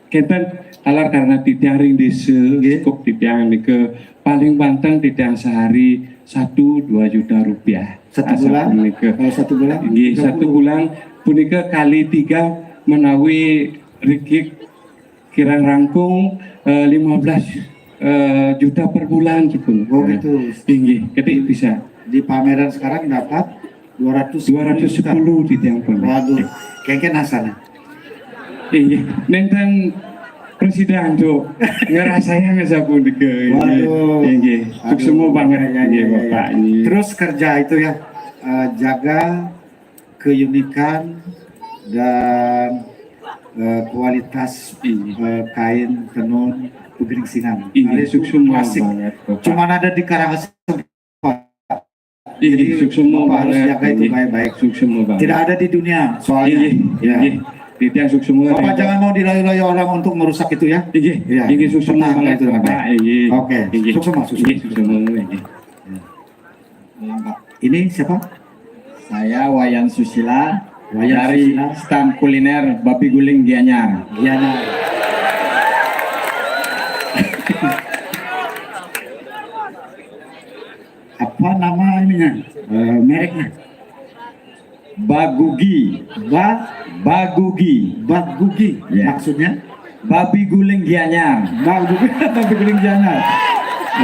Kenten, alar karena titiang ring desa, cukup titiang nika paling banter titiang sehari satu dua juta rupiah. Satu bulan? Kalau satu bulan? Inggih, satu bulan punika kali tiga menawi rikik kirang rangkung eh, lima belas eh, juta per bulan gitu. Oh gitu. Inggih, gede bisa. Di pameran sekarang dapat dua ratus sepuluh juta. Dua ratus sepuluh di tiang pun. Waduh, kengken asana. Inggih, nenten presiden tuh ngerasanya ngesapu deke. Waduh. Inggih, suksma banget. Inggih, Bapak. Terus kerja itu ya, eh, jaga keunikan dan eh, kualitas eh, kain tenun pegeringsingan. Ini suksma banget, Bapak. Cuman ada di Karangasem. Jadi suksma banget. Harus jaga itu baik-baik. Suksma banget. Tidak ada di dunia soalnya. Inggih, inggih. Titiang suksma. Bapak jangan mau dilayu-layu orang untuk merusak itu ya. Inggih, inggih, suksma banget itu, Bapak. Inggih. Oke. Suksma, suksma. Inggih, suksma. Inggih. Ini siapa? Saya Wayan Susila. Wayan dari Susila. Stand kuliner Babi Guling Gianyar. Gianyar. Apa nama ininya? Eh, mereknya? Bagugi. Ba? Bagugi. Bagugi. Ya. Maksudnya? Babi Guling Gianyar. Babi, Babi Guling Gianyar.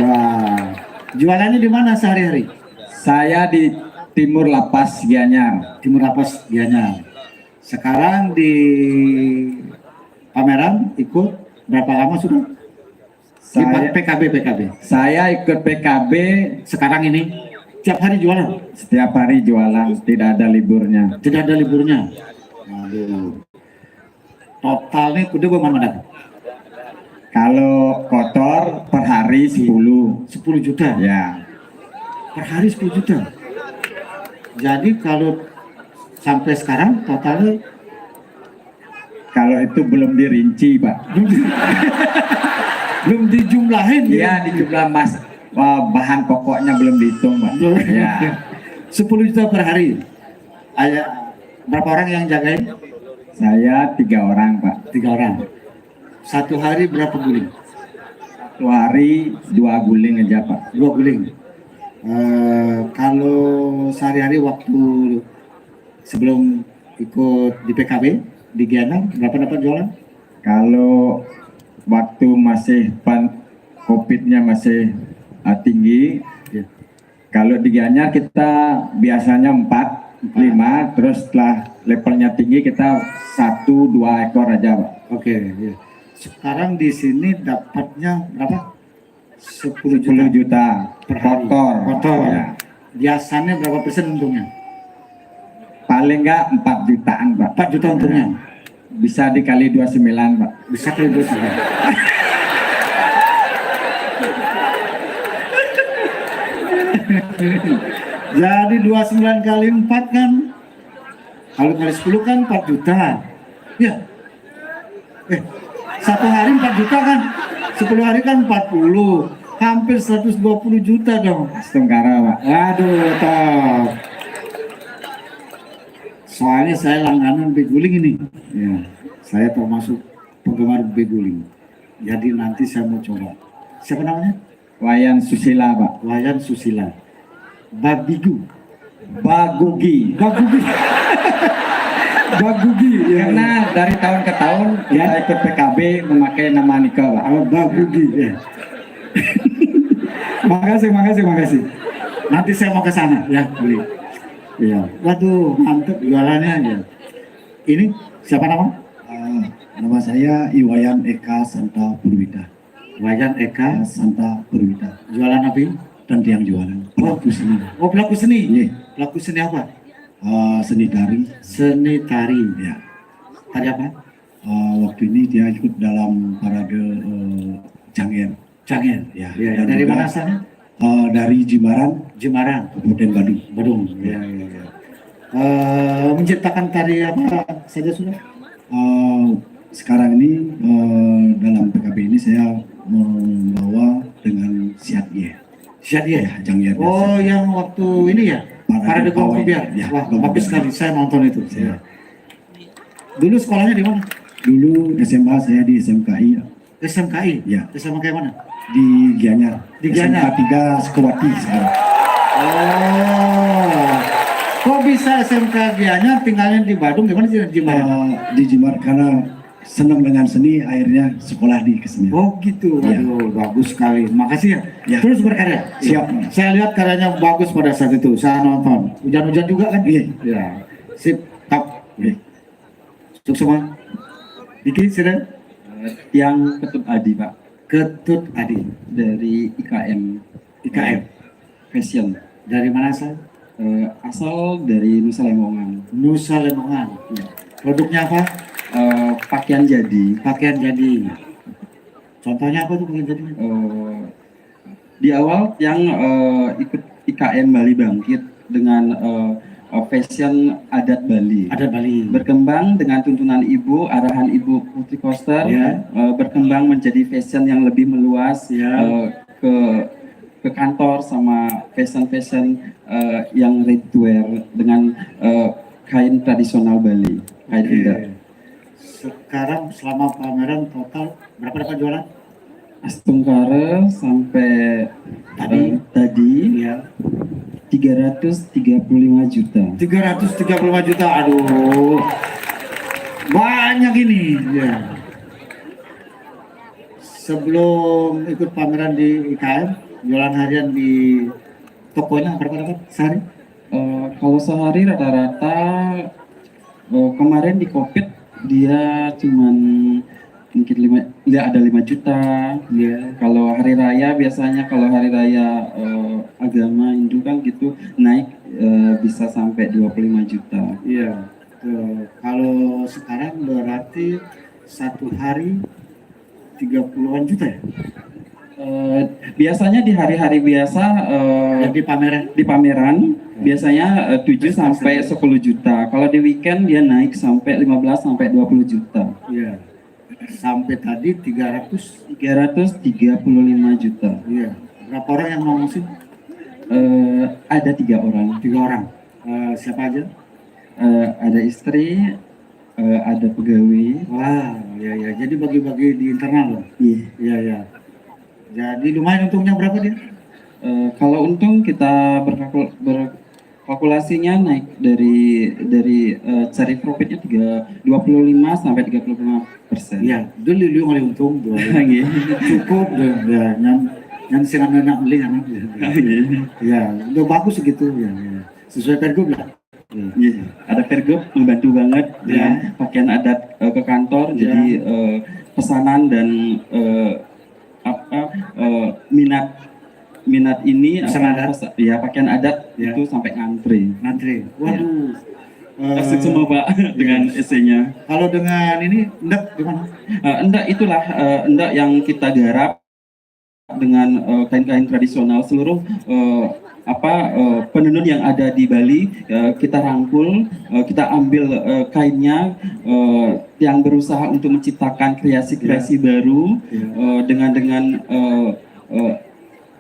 Wah. Jualannya di mana sehari-hari? Saya di Timur Lapas Gianyar. Timur Lapas Gianyar. Sekarang di pameran ikut berapa lama sudah? Saya, P K B, P K B. Saya ikut P K B. Sekarang ini tiap hari jualan? Setiap hari jualan, tidak ada liburnya. Tidak ada liburnya. Aduh. Totalnya kudu berapa? Kalau kotor per hari sepuluh. Sepuluh juta? Ya. Per hari sepuluh juta. Jadi kalau sampai sekarang totalnya? Kalau itu belum dirinci, Pak. Belum dijumlahin. Ya, dijumlah mas, bahan pokoknya belum dihitung, Pak. Ya. Sepuluh juta per hari. Ada berapa orang yang jagain? Saya tiga orang, Pak. Tiga orang. Satu hari berapa guling? Satu hari dua guling aja, Pak. Dua guling. Eh, kalau sehari-hari waktu sebelum ikut di P K B di Gianyar, berapa dapat jualan? Kalau waktu masih pan COVID-nya masih uh, tinggi, ya. Kalau di Gianyar kita biasanya empat, lima, terus setelah levelnya tinggi kita satu dua ekor aja, Pak. Oke, ya. Sekarang di sini dapatnya berapa? Sepuluh juta. Sepuluh juta per hari. Kotor. Kotor. Ya. Biasanya berapa persen untungnya? Paling nggak empat jutaan, Pak. Empat juta untungnya? Ya. Bisa dikali dua sembilan, Pak. Bisa kali dua sembilan. Jadi dua sembilan kali empat kan? Kalau kali sepuluh kan empat juta. Ya. Eh, satu hari empat juta kan? Sepuluh hari kan empat puluh. Hampir seratus dua puluh juta dong. Astungkara, Pak. Aduh, toh. Soalnya saya langganan Beguling ini. Ya, saya termasuk penggemar Beguling. Jadi nanti saya mau coba. Siapa namanya? Wayan Susila, Pak. Wayan Susila. Babigu. Bagugi. Bagugi. Bagugi, ya. Karena dari tahun ke tahun kita ikut P K B memakai nama nika, Pak. Oh, Bagugi, ya. Makasih, makasih, makasih. Nanti saya mau ke sana, ya, beli. Iya. Waduh, mantep jualannya, ya. Ini siapa nama? Ah, nama saya Iwayan Eka Santa Purwita. Wayan Eka Santa Purwita. Jualan apa ini? Tentiang jualan. Pelaku seni. Oh, pelaku seni? Iya. Pelaku seni apa? Eh, seni tari. Seni tari. Ya. Tari apa? Eh, waktu ini dia ikut dalam parade eh, Janger. Janger. Ya. Ya, Dan dari juga, mana asalnya? eh, dari Jimbaran, Jimbaran. Kabupaten Badung. Badung. Ya, ya, ya. Eh, menciptakan tari apa saja sudah? Eh, sekarang ini eh, dalam P K B ini saya membawa dengan siat ya. Siat ya? Ya, Janger. Oh, yang waktu ini ya? Parade Parade Gong Pawai. Kebiar. Ya, Wah, Gong bagus Kebiar. Sekali. Saya nonton itu. Ya. Dulu sekolahnya di mana? Dulu S M A saya di S M K I, S M K I. Ya. S M K I mana? Di Gianyar. Di Gianyar. S M K tiga Sukawati sekarang. Oh. Kok bisa S M K Gianyar, tinggalnya di Badung? Gimana sih, Jimbaran? Eh, di Jimbaran karena senang dengan seni, akhirnya sekolah di kesenian. Oh gitu, Iya. Waduh, bagus sekali. Makasih ya. Ya. Terus berkarya. Siap. Saya lihat karyanya bagus pada saat itu. Saya nonton. Hujan-hujan juga kan? Iya. Ya. Sip. Tap. Iya. Sukses semua. Diki, sudah? Yang Ketut Adi, Pak, Ketut Adi dari I K M. I K M. Fashion. Dari mana asal? Eh, asal dari Nusa Lembongan. Nusa Lembongan. Iya. Produknya apa? Eh, pakaian jadi. Pakaian jadi. Contohnya apa tuh pakaian jadi? Eh, di awal yang eh, ikut I K M Bali Bangkit dengan eh, eh, fashion adat Bali. Adat Bali. Berkembang dengan tuntunan ibu, arahan ibu Putri Koster, Ya. eh, berkembang menjadi fashion yang lebih meluas Ya. eh, ke ke kantor sama fashion-fashion eh, yang ready to wear dengan eh, kain tradisional Bali, kain Oke. endek. Sekarang selama pameran total berapa dapat jualan? Astungkara sampai Tadi? eh, tadi Iya. tiga ratus tiga puluh lima juta. Tiga ratus tiga puluh lima juta, aduh, banyak ini. Ya. Sebelum ikut pameran di I K M, jualan harian di tokonya berapa dapat sehari? Eh, kalau sehari rata-rata eh, kemarin di COVID dia cuman mungkin lima, ya ada lima juta. Iya. Kalau hari raya biasanya kalau hari raya eh, agama Hindu kan gitu naik eh, bisa sampai dua puluh lima juta. Iya. Tuh, kalau sekarang berarti satu hari tiga puluhan juta ya? Eh, biasanya di hari-hari biasa eh, Yang di pameran? di pameran biasanya eh, tujuh sampai sepuluh juta. Kalau di weekend dia naik sampai lima belas sampai dua puluh juta. Iya. Sampai tadi tiga ratus. Tiga ratus tiga puluh lima juta. Iya. Berapa orang yang mau musim? Eh, ada tiga orang. Tiga orang. Eh, siapa aja? Eh, ada istri, eh, ada pegawai. Wah, ya ya. Jadi bagi-bagi di internal loh. Iya. Iya ya. Jadi lumayan untungnya berapa dia? Eh, kalau untung kita berkalkul- berkalkulasinya naik dari dari eh, cari profitnya tiga dua puluh lima sampai tiga puluh lima persen. Iya, dulu dulu mulai untung dua. Nggih. Cukup deh, ya, yang yang sing enak beli anak. Nggih. Ya, udah bagus gitu ya. Ya. Sesuai pergub lah. Ya. Iya, ada pergub membantu banget dengan Ya. pakaian adat eh, ke kantor. Ya. Jadi eh, pesanan dan eh, apa eh, minat minat ini Pesanan apa, adat. pesa- ya pakaian adat Ya. Itu sampai ngantri. Ngantri. Waduh. Eh, Asik semua Pak dengan isinya. Kalau dengan ini endek gimana? Eh, endek itulah eh, endek yang kita garap dengan eh, kain-kain tradisional seluruh eh, apa eh, penenun yang ada di Bali eh, kita rangkul, eh, kita ambil eh, kainnya eh, yang berusaha untuk menciptakan kreasi-kreasi baru Ya. eh, dengan dengan eh, eh,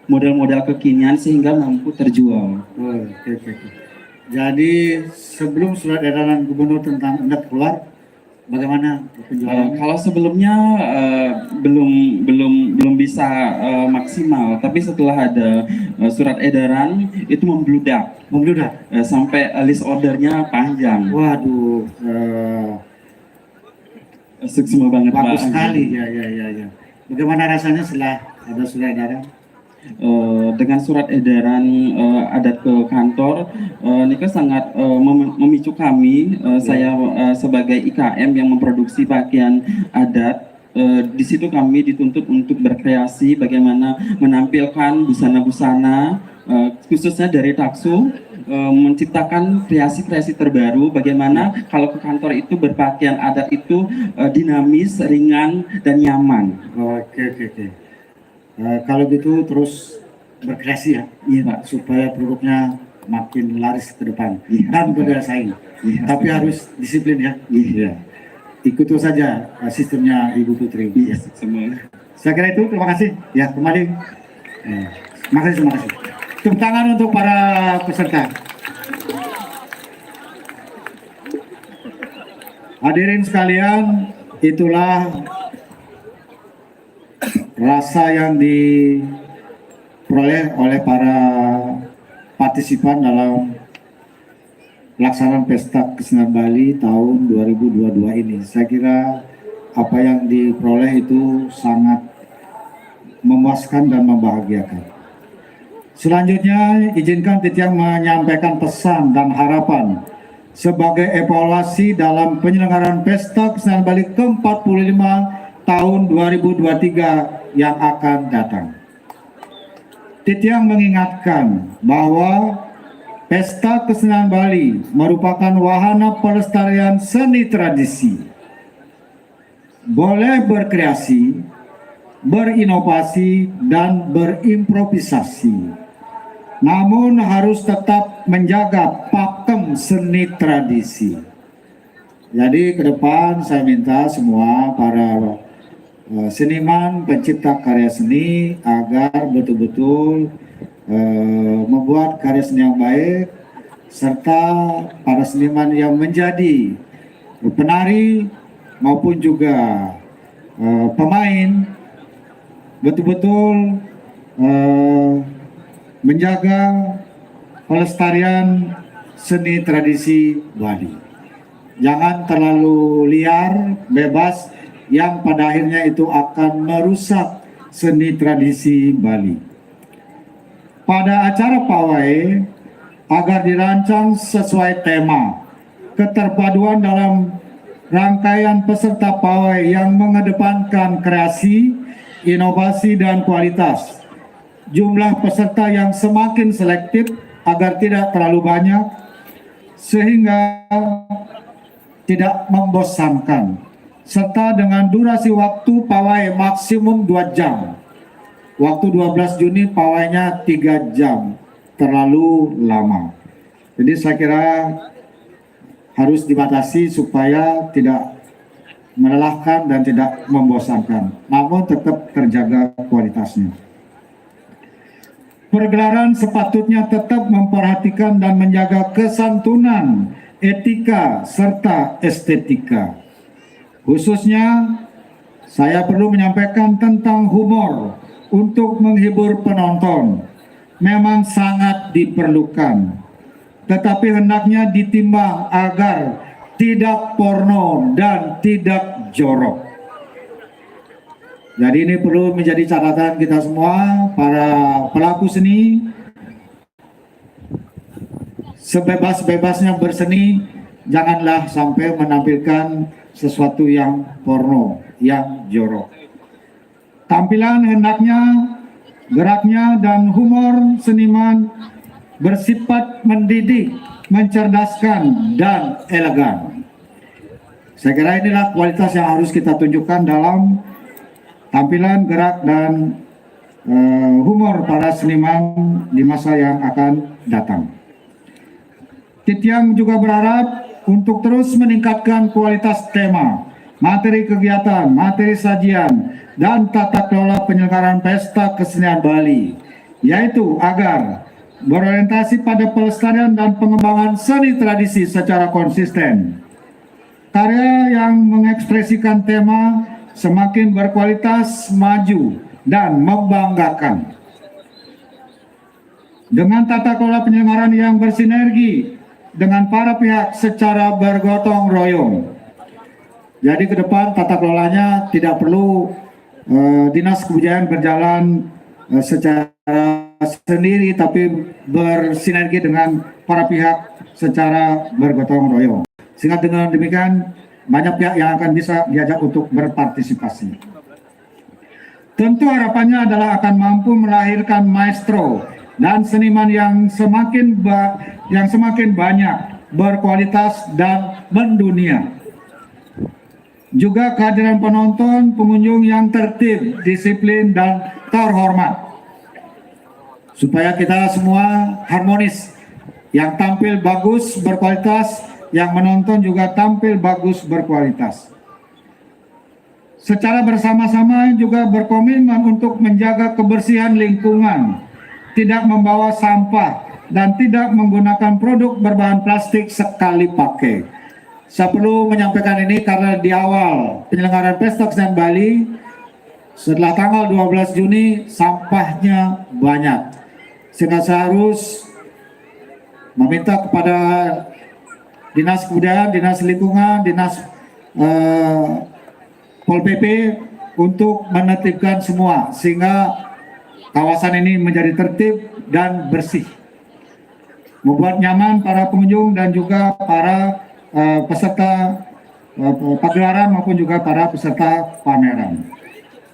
model-model kekinian sehingga mampu terjual. Oh, oke, oke, oke. Jadi sebelum surat edaran gubernur tentang endek keluar, bagaimana Eh, penjualannya? kalau sebelumnya eh, belum belum belum bisa eh, maksimal, tapi setelah ada eh, surat edaran itu membludak. Membludak. Eh, sampai eh, list ordernya panjang. Waduh, eh, Sukses banget bagus Pak. Sekali ya ya ya ya. Bagaimana rasanya setelah ada surat edaran? Eh, dengan surat edaran eh, adat ke kantor, eh, ini sangat eh, mem- memicu kami, eh, saya eh, sebagai I K M yang memproduksi pakaian adat. Eh, di situ kami dituntut untuk berkreasi bagaimana menampilkan busana-busana eh, khususnya dari Taksu, eh, menciptakan kreasi-kreasi terbaru, bagaimana kalau ke kantor itu berpakaian adat itu, eh, dinamis, ringan, dan nyaman. Oke, oke, oke. Eh, kalau gitu terus berkreasi ya, Iya, Pak. Supaya produknya makin laris ke depan Iya. Dan berdaya saing. Iya. Tapi harus disiplin ya. Iya. Ikuti saja eh, sistemnya Ibu Putri. Iya, semua. Saya kira itu, terima kasih. Ya, kembali. Eh, makasih, terima kasih. Tepuk tangan untuk para peserta. Hadirin sekalian, itulah rasa yang diperoleh oleh para partisipan dalam pelaksanaan Pesta Kesenian Bali tahun dua ribu dua puluh dua ini. Saya kira apa yang diperoleh itu sangat memuaskan dan membahagiakan. Selanjutnya, izinkan Titiang menyampaikan pesan dan harapan sebagai evaluasi dalam penyelenggaraan Pesta Kesenian Bali ke empat puluh lima tahun dua ribu dua puluh tiga yang akan datang. Titiang mengingatkan bahwa Pesta Kesenian Bali merupakan wahana pelestarian seni tradisi. Boleh berkreasi, berinovasi, dan berimprovisasi. Namun harus tetap menjaga pakem seni tradisi. Jadi ke depan saya minta semua para eh, seniman, pencipta karya seni agar betul-betul eh, membuat karya seni yang baik, serta para seniman yang menjadi penari maupun juga eh, pemain betul-betul eh, menjaga pelestarian seni tradisi Bali. Jangan terlalu liar, bebas, yang pada akhirnya itu akan merusak seni tradisi Bali. Pada acara pawai, agar dirancang sesuai tema, keterpaduan dalam rangkaian peserta pawai yang mengedepankan kreasi, inovasi, dan kualitas. Jumlah peserta yang semakin selektif agar tidak terlalu banyak, sehingga tidak membosankan, serta dengan durasi waktu pawai maksimum dua jam. Waktu dua belas Juni pawainya tiga jam, terlalu lama. Jadi saya kira harus dibatasi supaya tidak melelahkan dan tidak membosankan, namun tetap terjaga kualitasnya. Pergelaran sepatutnya tetap memperhatikan dan menjaga kesantunan, etika, serta estetika. Khususnya, saya perlu menyampaikan tentang humor untuk menghibur penonton. Memang sangat diperlukan. Tetapi hendaknya ditimbang agar tidak porno dan tidak jorok. Jadi ini perlu menjadi catatan kita semua, para pelaku seni, sebebas-bebasnya berseni, janganlah sampai menampilkan sesuatu yang porno, yang jorok. Tampilan hendaknya geraknya dan humor seniman bersifat mendidik, mencerdaskan, dan elegan. Saya kira inilah kualitas yang harus kita tunjukkan dalam tampilan, gerak, dan eh, humor para seniman di masa yang akan datang. Titiang juga berharap untuk terus meningkatkan kualitas tema, materi kegiatan, materi sajian, dan tata kelola penyelenggaraan Pesta Kesenian Bali, yaitu agar berorientasi pada pelestarian dan pengembangan seni tradisi secara konsisten. Karya yang mengekspresikan tema semakin berkualitas, maju, dan membanggakan. Dengan tata kelola penyelenggaraan yang bersinergi dengan para pihak secara bergotong royong. Jadi ke depan tata kelolanya tidak perlu eh, Dinas Kebudayaan berjalan eh, secara sendiri, tapi bersinergi dengan para pihak secara bergotong royong. Sehingga dengan demikian banyak pihak yang akan bisa diajak untuk berpartisipasi. Tentu harapannya adalah akan mampu melahirkan maestro dan seniman yang semakin ba- yang semakin banyak, berkualitas dan mendunia. Juga kehadiran penonton, pengunjung yang tertib, disiplin, dan terhormat. Supaya kita semua harmonis, yang tampil bagus berkualitas, yang menonton juga tampil bagus berkualitas. Secara bersama-sama juga berkomitmen untuk menjaga kebersihan lingkungan, tidak membawa sampah, dan tidak menggunakan produk berbahan plastik sekali pakai. Saya perlu menyampaikan ini karena di awal penyelenggaraan Pesta Kesenian Bali, setelah tanggal dua belas Juni, sampahnya banyak. Sehingga saya harus meminta kepada Dinas Kebudayaan, Dinas Lingkungan, Dinas eh, Pol P P untuk menertibkan semua, sehingga kawasan ini menjadi tertib dan bersih, membuat nyaman para pengunjung dan juga para eh, peserta eh, pagelaran maupun juga para peserta pameran.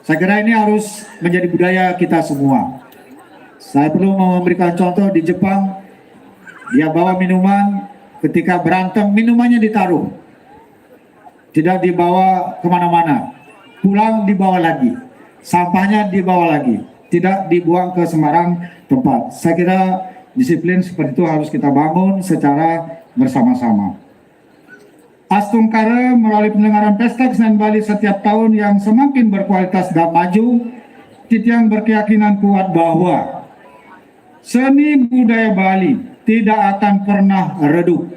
Saya kira ini harus menjadi budaya kita semua. Saya perlu memberikan contoh di Jepang, dia bawa minuman, ketika berantem minumannya ditaruh, tidak dibawa kemana-mana, pulang dibawa lagi, sampahnya dibawa lagi, tidak dibuang ke sembarang tempat. Saya kira disiplin seperti itu harus kita bangun secara bersama-sama. Astungkara melalui penyelenggaraan Pesta Kesenian Bali setiap tahun yang semakin berkualitas dan maju, Titiang berkeyakinan kuat bahwa seni budaya Bali tidak akan pernah redup,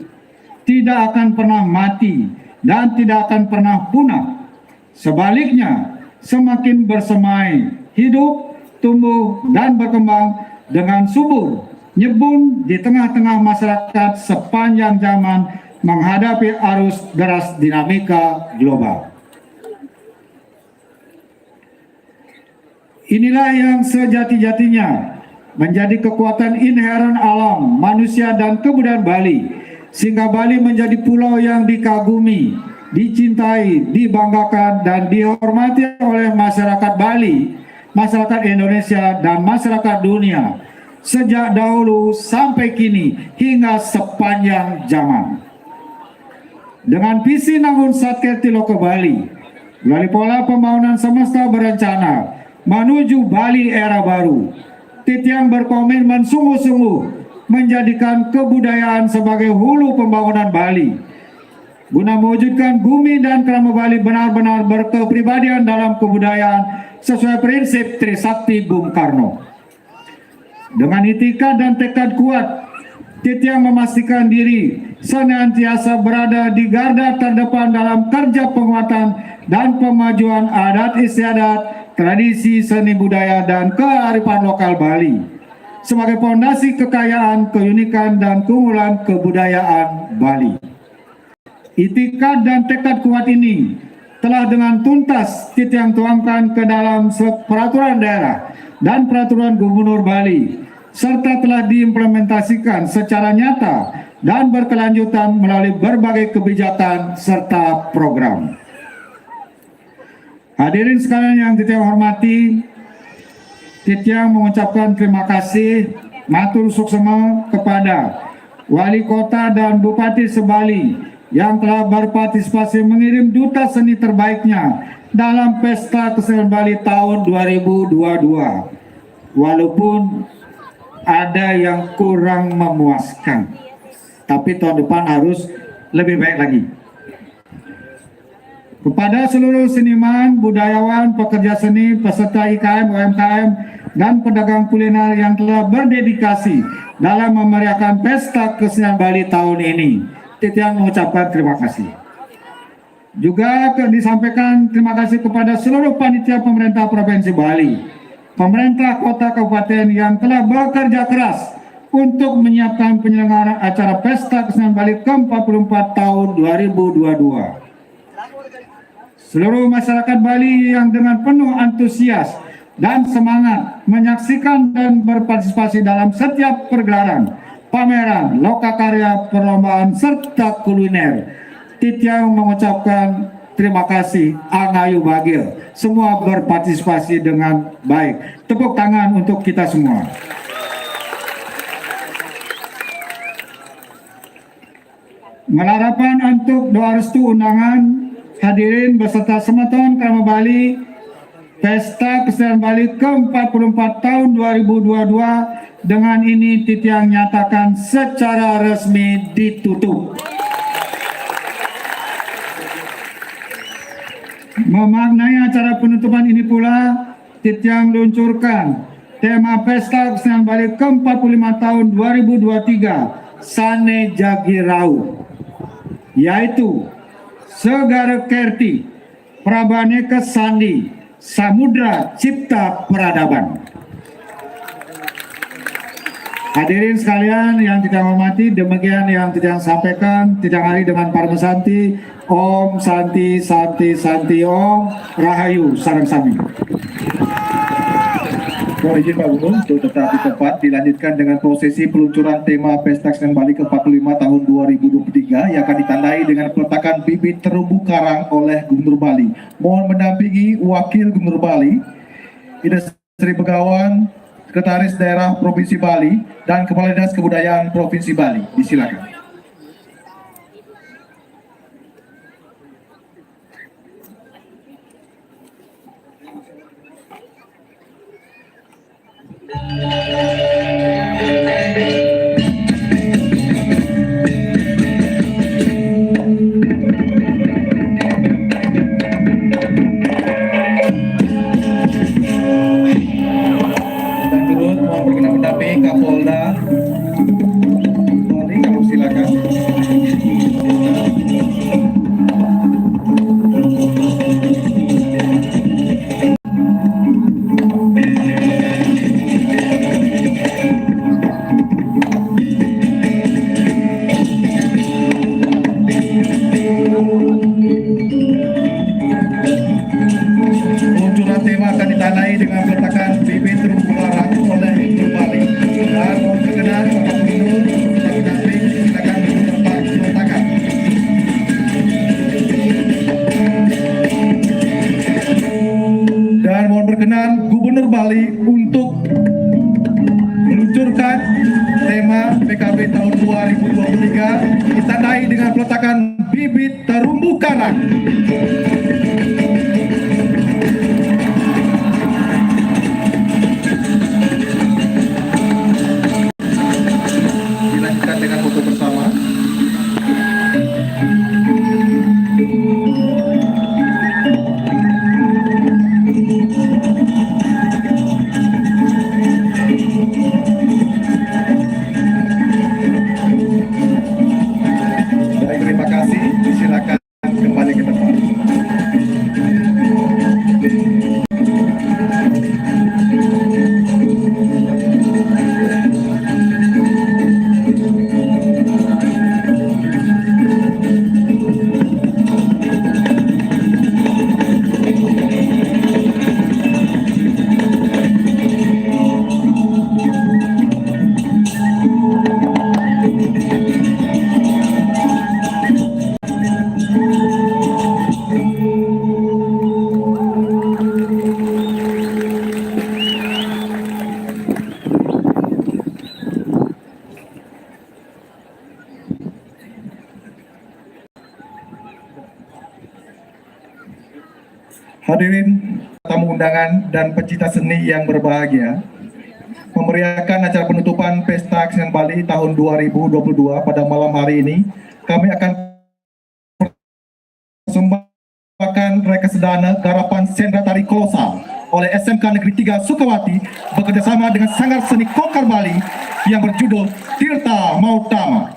tidak akan pernah mati, dan tidak akan pernah punah. Sebaliknya, semakin bersemai, hidup, tumbuh, dan berkembang dengan subur, nyebur di tengah-tengah masyarakat sepanjang zaman menghadapi arus deras dinamika global. Inilah yang sejati-jatinya menjadi kekuatan inheren alam, manusia, dan kebudayaan Bali, sehingga Bali menjadi pulau yang dikagumi, dicintai, dibanggakan, dan dihormati oleh masyarakat Bali, masyarakat Indonesia, dan masyarakat dunia sejak dahulu sampai kini hingga sepanjang zaman. Dengan visi Nangun Satkerti Loka Bali, melalui pola pembangunan semesta berencana menuju Bali era baru, Titiang berkomitmen sungguh-sungguh menjadikan kebudayaan sebagai hulu pembangunan Bali, guna mewujudkan bumi dan kerama Bali benar-benar berkepribadian dalam kebudayaan sesuai prinsip Trisakti Bung Karno. Dengan itikad dan tekad kuat, Titiang memastikan diri senantiasa berada di garda terdepan dalam kerja penguatan dan pemajuan adat istiadat, tradisi seni budaya, dan kearifan lokal Bali sebagai fondasi kekayaan, keunikan, dan keunggulan kebudayaan Bali. Itikad dan tekad kuat ini telah dengan tuntas Titiang tuangkan ke dalam se- peraturan daerah dan peraturan gubernur Bali, serta telah diimplementasikan secara nyata dan berkelanjutan melalui berbagai kebijakan serta program. Hadirin sekalian yang Titiang hormati, Titiang mengucapkan terima kasih matur suksma kepada Wali Kota dan Bupati Sebali yang telah berpartisipasi mengirim duta seni terbaiknya dalam Pesta Kesenian Bali tahun dua ribu dua dua. Walaupun ada yang kurang memuaskan, tapi tahun depan harus lebih baik lagi. Kepada seluruh seniman, budayawan, pekerja seni, peserta I K M, U M K M, dan pedagang kuliner yang telah berdedikasi dalam memeriahkan Pesta Kesenian Bali tahun ini, Titiang mengucapkan terima kasih. Juga ke- disampaikan terima kasih kepada seluruh panitia pemerintah Provinsi Bali, pemerintah kota kabupaten yang telah bekerja keras untuk menyiapkan penyelenggaraan acara Pesta Kesenian Bali ke empat puluh empat tahun dua ribu dua dua. Seluruh masyarakat Bali yang dengan penuh antusias dan semangat menyaksikan dan berpartisipasi dalam setiap pergelaran, pameran, loka karya, perlombaan, serta kuliner. Titiang mengucapkan terima kasih, angayu bahagia. Semua berpartisipasi dengan baik. Tepuk tangan untuk kita semua. Ngalarapan antuk doa restu undangan, hadirin beserta semeton kerama Bali, Pesta Kesenian Bali ke empat puluh empat tahun dua ribu dua dua dengan ini titiang nyatakan secara resmi ditutup. Memaknai acara penutupan ini pula, titiang luncurkan tema Pesta Kesenian Bali ke empat puluh lima tahun dua ribu dua tiga, Sane Jagi Rau, yaitu Segara Kerti, Prabaneka Sandi, Samudra Cipta Peradaban. Hadirin sekalian yang kita hormati, demikian yang kita sampaikan, kita akhiri dengan Parama Santi. Om Santi, Santi, Santi, Om Rahayu, sareng sami. Mohon izin Pak Gubernur untuk tetap di tempat, dilanjutkan dengan prosesi peluncuran tema Pesta Kesenian Bali ke empat puluh lima tahun dua ribu dua puluh tiga yang akan ditandai dengan peletakan bibit terumbu karang oleh Gubernur Bali. Mohon mendampingi Wakil Gubernur Bali, Ida Sri Begawan, Sekretaris Daerah Provinsi Bali, dan Kepala Dinas Kebudayaan Provinsi Bali. Disilakan. Dan turut mohon berkenan mendampingi Kapolda. Polri, kami silakan. Peluncuran tema akan ditandai dengan peletakan bibit terumbu karang oleh Gubernur Bali. Dan mohon berkenan Bapak Gubernur, Bapak Damping, silakan duduk tempat peletakan. Dan mohon berkenan Gubernur Bali untuk meluncurkan tema P K B tahun dua ribu dua puluh tiga ditandai dengan peletakan bibit terumbu karang. Dilanjutkan dengan foto bersama. Baik, terima kasih. Disilakan kembali ke tempat. Hadirin tamu undangan dan pecinta seni yang berbahagia, memeriahkan acara penutupan Pesta Kesenian Bali tahun dua ribu dua puluh dua pada malam hari ini, kami akan persembahkan Reka Sedana garapan Sendra Tari Kolosal oleh S M K Negeri tiga Sukawati bekerjasama dengan Sanggar Seni Kokar Bali yang berjudul Tirta Mautama.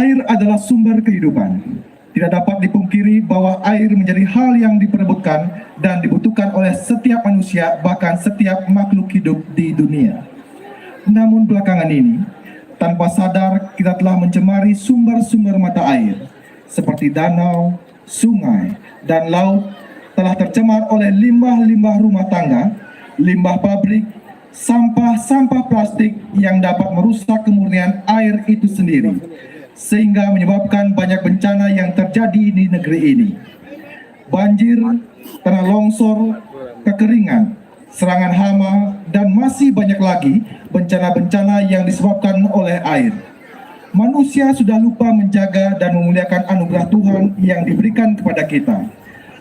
Air adalah sumber kehidupan. Tidak dapat dipungkiri bahwa air menjadi hal yang diperebutkan dan dibutuhkan oleh setiap manusia, bahkan setiap makhluk hidup di dunia. Namun belakangan ini, tanpa sadar kita telah mencemari sumber-sumber mata air, seperti danau, sungai, dan laut telah tercemar oleh limbah-limbah rumah tangga, limbah pabrik, sampah-sampah plastik yang dapat merusak kemurnian air itu sendiri, sehingga menyebabkan banyak bencana yang terjadi di negeri ini. Banjir, tanah longsor, kekeringan, serangan hama, dan masih banyak lagi bencana-bencana yang disebabkan oleh air. Manusia sudah lupa menjaga dan memuliakan anugerah Tuhan yang diberikan kepada kita.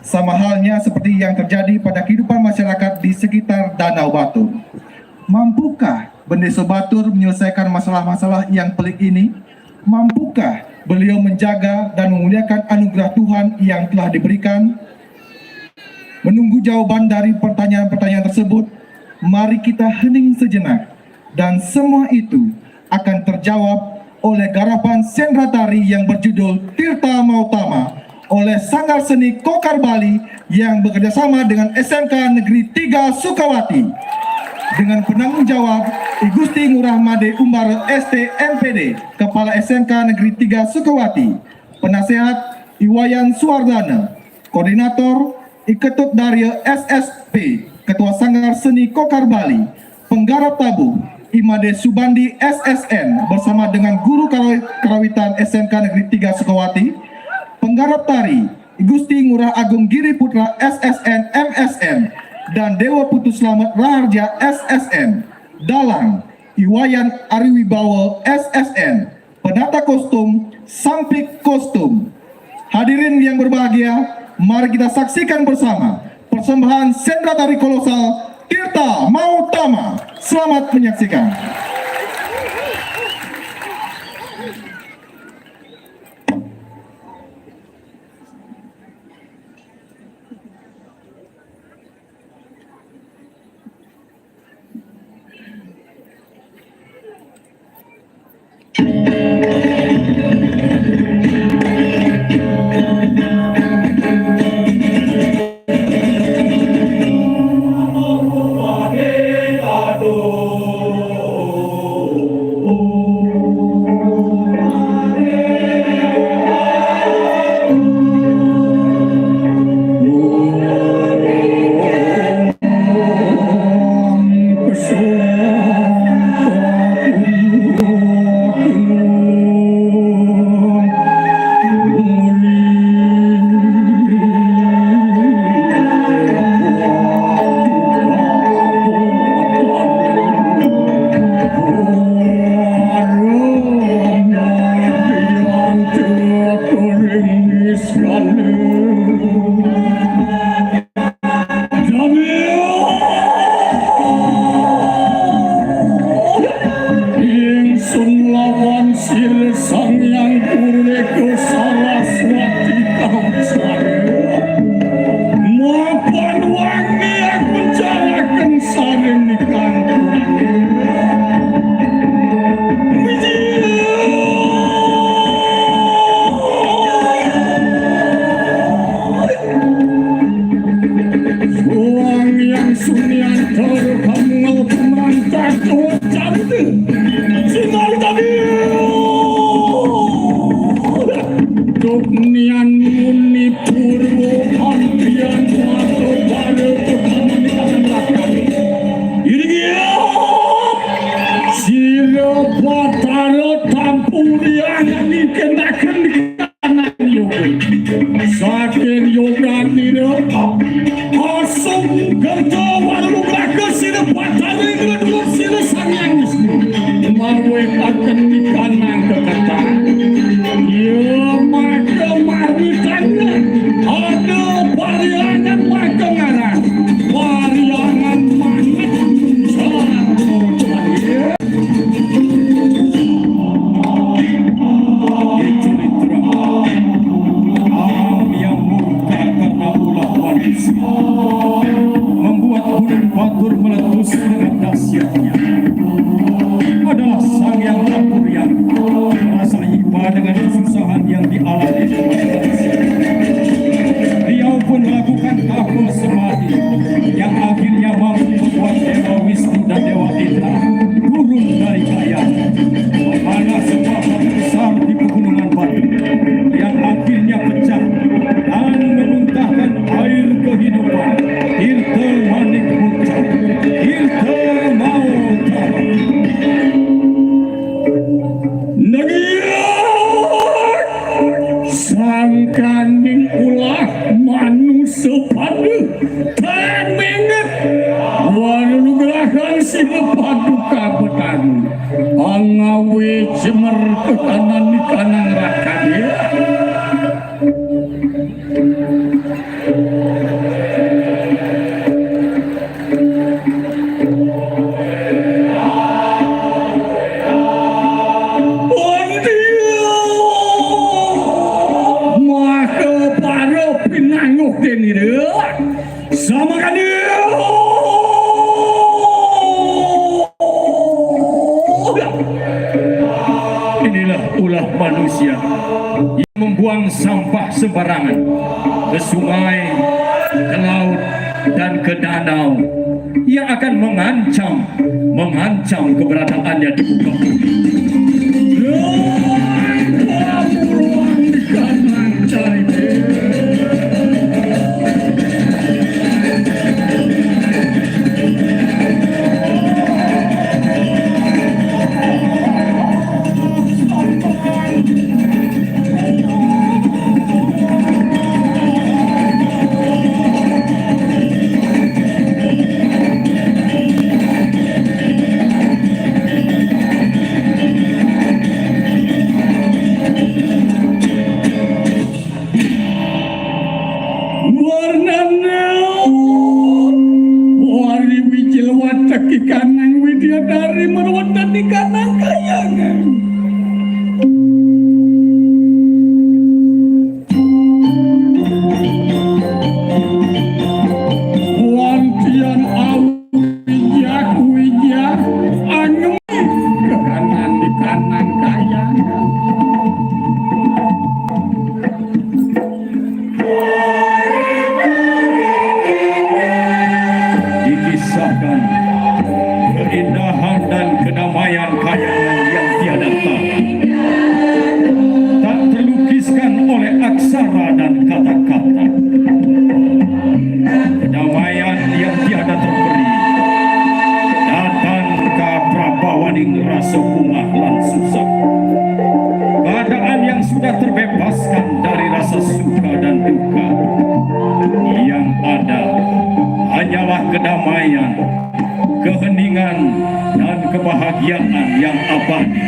Sama halnya seperti yang terjadi pada kehidupan masyarakat di sekitar Danau Batur. Mampukah Bendeso Batur menyelesaikan masalah-masalah yang pelik ini? Mampukah beliau menjaga dan memuliakan anugerah Tuhan yang telah diberikan? Menunggu jawaban dari pertanyaan-pertanyaan tersebut, mari kita hening sejenak. Dan semua itu akan terjawab oleh garapan sendratari yang berjudul Tirta Mautama oleh Sanggar Seni Kokar Bali yang bekerjasama dengan S M K Negeri tiga Sukawati, dengan penanggung jawab I Gusti Ngurah Made Umbar S T M P D, Kepala S M K Negeri tiga Sukawati, penasehat I Wayan Suwardana, koordinator I Ketut Darya S S P, Ketua Sanggar Seni Kokar Bali, penggarap tabuh I Made Subandi S S N bersama dengan guru karawi-, karawitan S M K Negeri tiga Sukawati, penggarap tari I Gusti Ngurah Agung Giri Putra S S N M S N, dan Dewa Putu Slamet Raharja S S N, dalang I Wayan Ariwibawa S S N, penata kostum, sampik kostum. Hadirin yang berbahagia, mari kita saksikan bersama persembahan sendratari kolosal Tirta Mautama. Selamat menyaksikan. Ingsun lawan sira Sang Hyang Purwa Saraswati Kangsana. Mapan wangi aku mencaraken saring nikang. Sang Hyang Sunyantara kamu ngalap mantat ucap sinartani. Duk nian muni purwa antian mata pada pertama nikah lakar. Ini dia. Sira Batara tampurian nikenaken Saking yoganira asung gerta walu raga sira batari ngedulur sira Sang Hyang Wisnu. Mawe kaken ikanang keketan. Ya maka marwitannya ada pariangan maka ngaran pariangan mangan. Membuat gunung batur meletus dengan dahsyatnya adalah Sang Hyang Tampurian. Rasa iba dengan kesusahan yang dialami. Beliau pun melakukan tapa samadhi yang akhirnya mampu membuat Dewa Wisnu dan Dewa Indra turun dari kayangan. Memanah sepakat besar di pegunungan batu yang akhirnya pecah dan memuntahkan air kehidupan. Tirta Manik Putra, Tirta Mautama. Negeri sangkaning ulah manusa pada temenget wanugrahan si Paduka Betari, angawi jemer ke kanan di kanan rakan ya. Maka para pinanguh denira. Sama kali. Inilah ulah manusia yang membuang sampah sembarangan ke sungai, ke laut, dan ke danau yang akan mengancam, mengancam keberadaannya di muka bumi. Warnana wari wijil watek ikanang Widyadari merweten ikanang kayangan. Wantian awi wijak wijak angemi kekanan ikanang kayangan. Dikisahkan keindahan dan kedamaian kayangan yang tiada tara, tak terlukiskan oleh aksara dan kata-kata. Kedamaian yang tiada terberi datang ka prabawaning rasa bungah lan susah. Keadaan yang sudah terbebaskan dari rasa suka dan duka. Yang ada hanyalah kedamaian, keheningan, dan kebahagiaan yang abadi.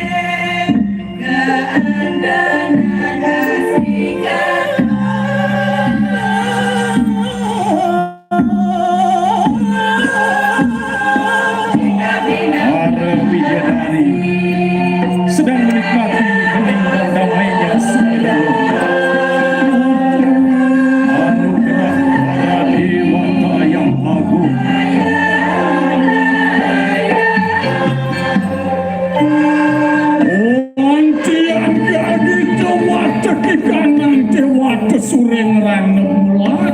Para bidadari sedang menikmati hening dan damainya semua. Anugerah para dewata yang agung. Wantian gagi dewata ikanang dewata suring ranem melah.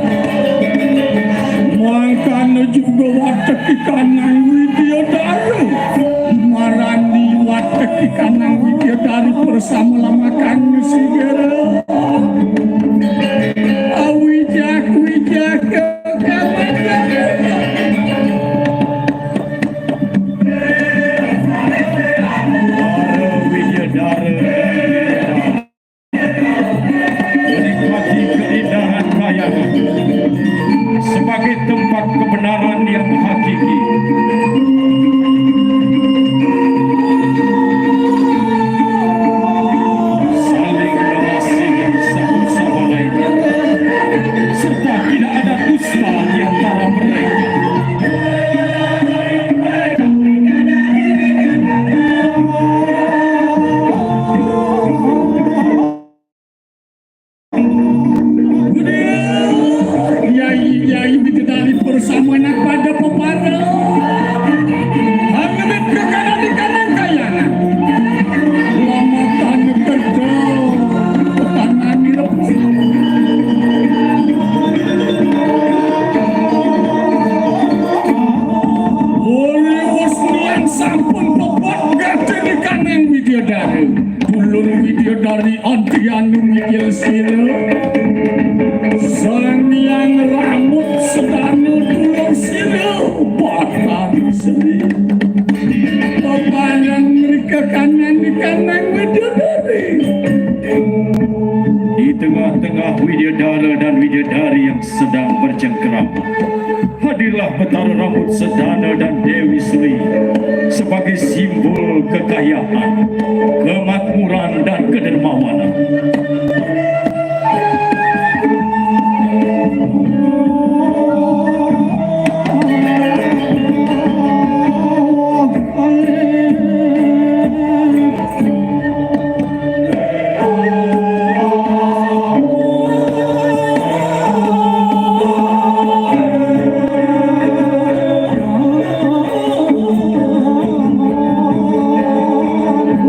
Mangkana juga watek ikanang Widyadara. Marani watek ikanang Widyadari bersama lamakan sigera. Awijak wijak. Para Widyadara menikmati keindahan kayangan sebagai tempat kebenaran yang hakiki. Saling mengasihi satu sama lain, serta tidak ada dusta di antara mereka. Yai, yai, bidadari bersama anak pada pepara. Hangebit ke kanan di kanan kayangan. Lama tanu kerja, tangan di lepas. Oleh Husni yang sampun pepot gati di kanan Widyadara. Dulur Widyadari Antianu mikil sila. Sang Hyang Rambut Sedana dulur sila. Batang Sri. Paparan mrika kanan di kanan Widyadari. Di tengah-tengah Widyadara dan Widyadari yang sedang bercengkerama, hadirlah Betara Rambut Sedana dan Dewi Sri. sebagai simbol kekayaan, kemakmuran, dan kedermawanan.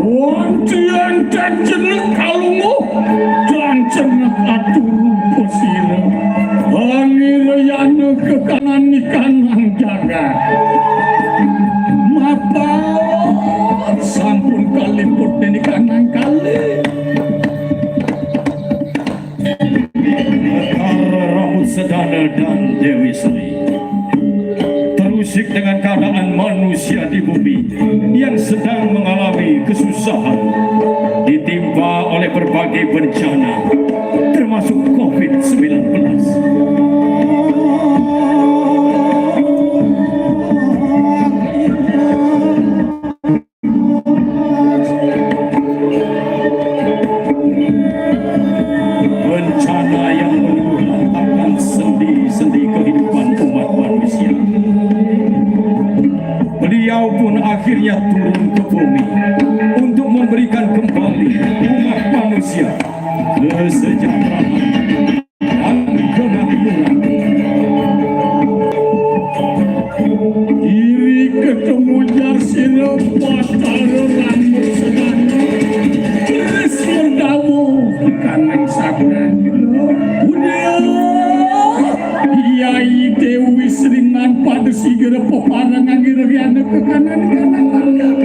Wantian dan jenek kalunguh, dan jenek atur pesira. Anirayana kekanan ikanang jagat. Mapan sampun kaliput niki kanang kalih. Negara Rambut Sedana dan Dewi Sri terusik dengan keadaan manusia di bumi yang sedang mengalami kesusahan, ditimpa oleh berbagai bencana, termasuk covid sembilan belas. Bencana yang meluluh lantakkan sendi-sendi kehidupan umat manusia. Beliau pun akhirnya turun ke bumi untuk memberikan kembali umat manusia kesejahteraan dan kemakmuran. Iri ketemu jar sira Batara Rambut Sedana. Terus berdamu di kanang sabran. Udah. Yai Dewi Seringan pada sigra peparangan ira riana ke kanan kanan.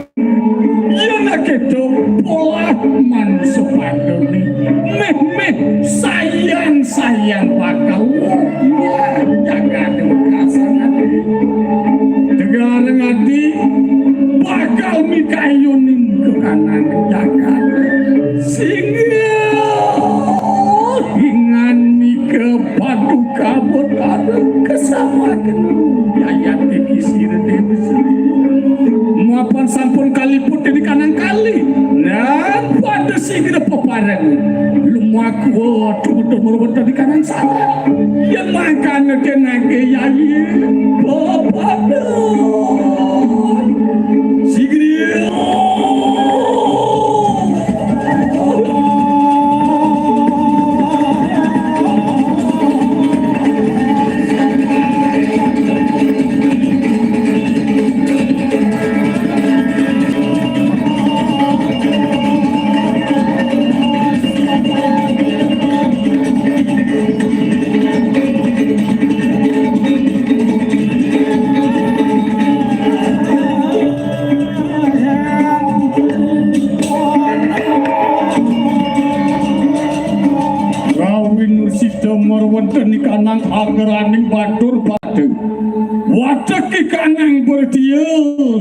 Yen akéto polah manungsa padhané. Méh-méh sayang-sayang bakal wong jagaté wekasan ati. Tegareng ati bakal mikayuning kekanan jagat. Singgih ingan nika Paduka Betara kesawaken yayate kisir Dewi Sri. Mapan sampun kaliput di kanang kali. Nah, pada sigra pepareng. Lumaku tutu meruwet di kanang salah. Yen mangkane denake yayi pepadeng. Sigra. Rawin sida marwenten ikanang agraning batur batu. Watek ikanang berdia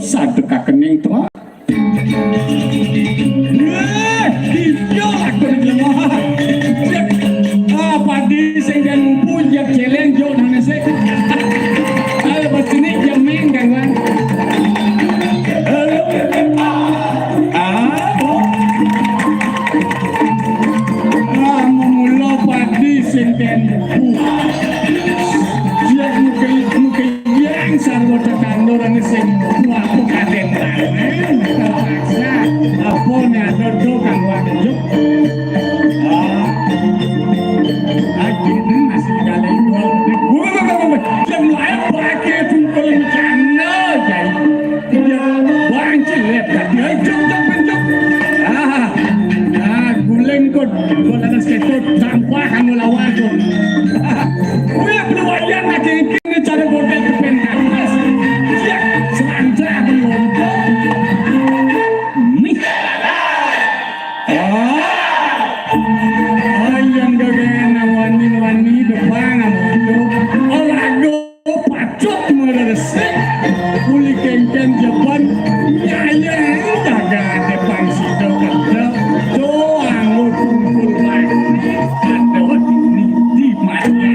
sadekakening terak. Wéh, iya lakon lemah. Ah, padi sing jan mumpu, ya celeng, yo, nang sik. Ayo, pasti ni, ya, meng, kan, Wan? Halo. Ah, oh. Ah, memula padi sing jan mumpu. Ya, mungkin, mungkin. Yang sarwa tetanduran sing kuat kaden. Terpaksa. Apa nih ada do kang wajib? Ah. Lagi ini masih kali dua. Wah, wah, wah, wah. Yang lain pakai tungkol macam mana, Jai? Iya, bangci lihat tadi. Ayo, jom, jom, jom. Ah, ah, guling kok, kok ada seketot, tanpa kamu lawan tuh. Wih, lumayan lagi. Ini cara godek ke pentas. Ya, selancar aku lompat. Nih. Ah. Ayam gagana wani-wani depan aku. Olahraga pacok meresik. Uli kengken jeban. Nyayang jaga depan situ kerja. Doang lo kumpul lagi. Ada waktu ini di mana?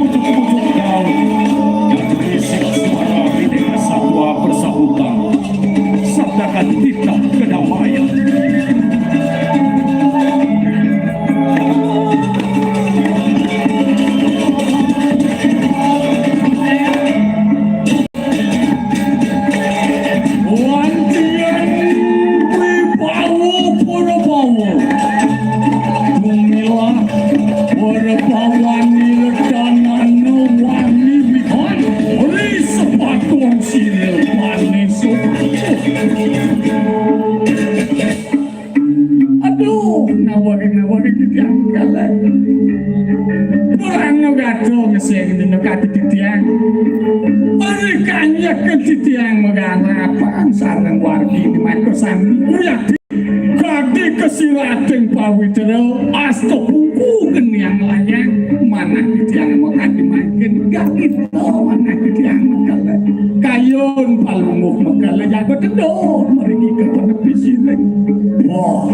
Untuk pucuk daun yang berisik suara bineka satwa bersahutan, sabdakan titah kedamaian. Wantian wibawa para bawa. Bumilah para bawa niledanana wani wikan. Ri sepatun siril wani suci. Aduh, nawari-nawari titiang kalah. Purana gatra ngeseng dina kati titiang. Ari kanyekan titiang magarapang sareng wargi di maka sami. Uyati kadi kasirating pawitra asta puku geniang layang. Manah titiang makadi mangkin. Gak kita manah titiang makala. Kayun palungguh makala jaga tedun mriki ka panepi siling. Wah.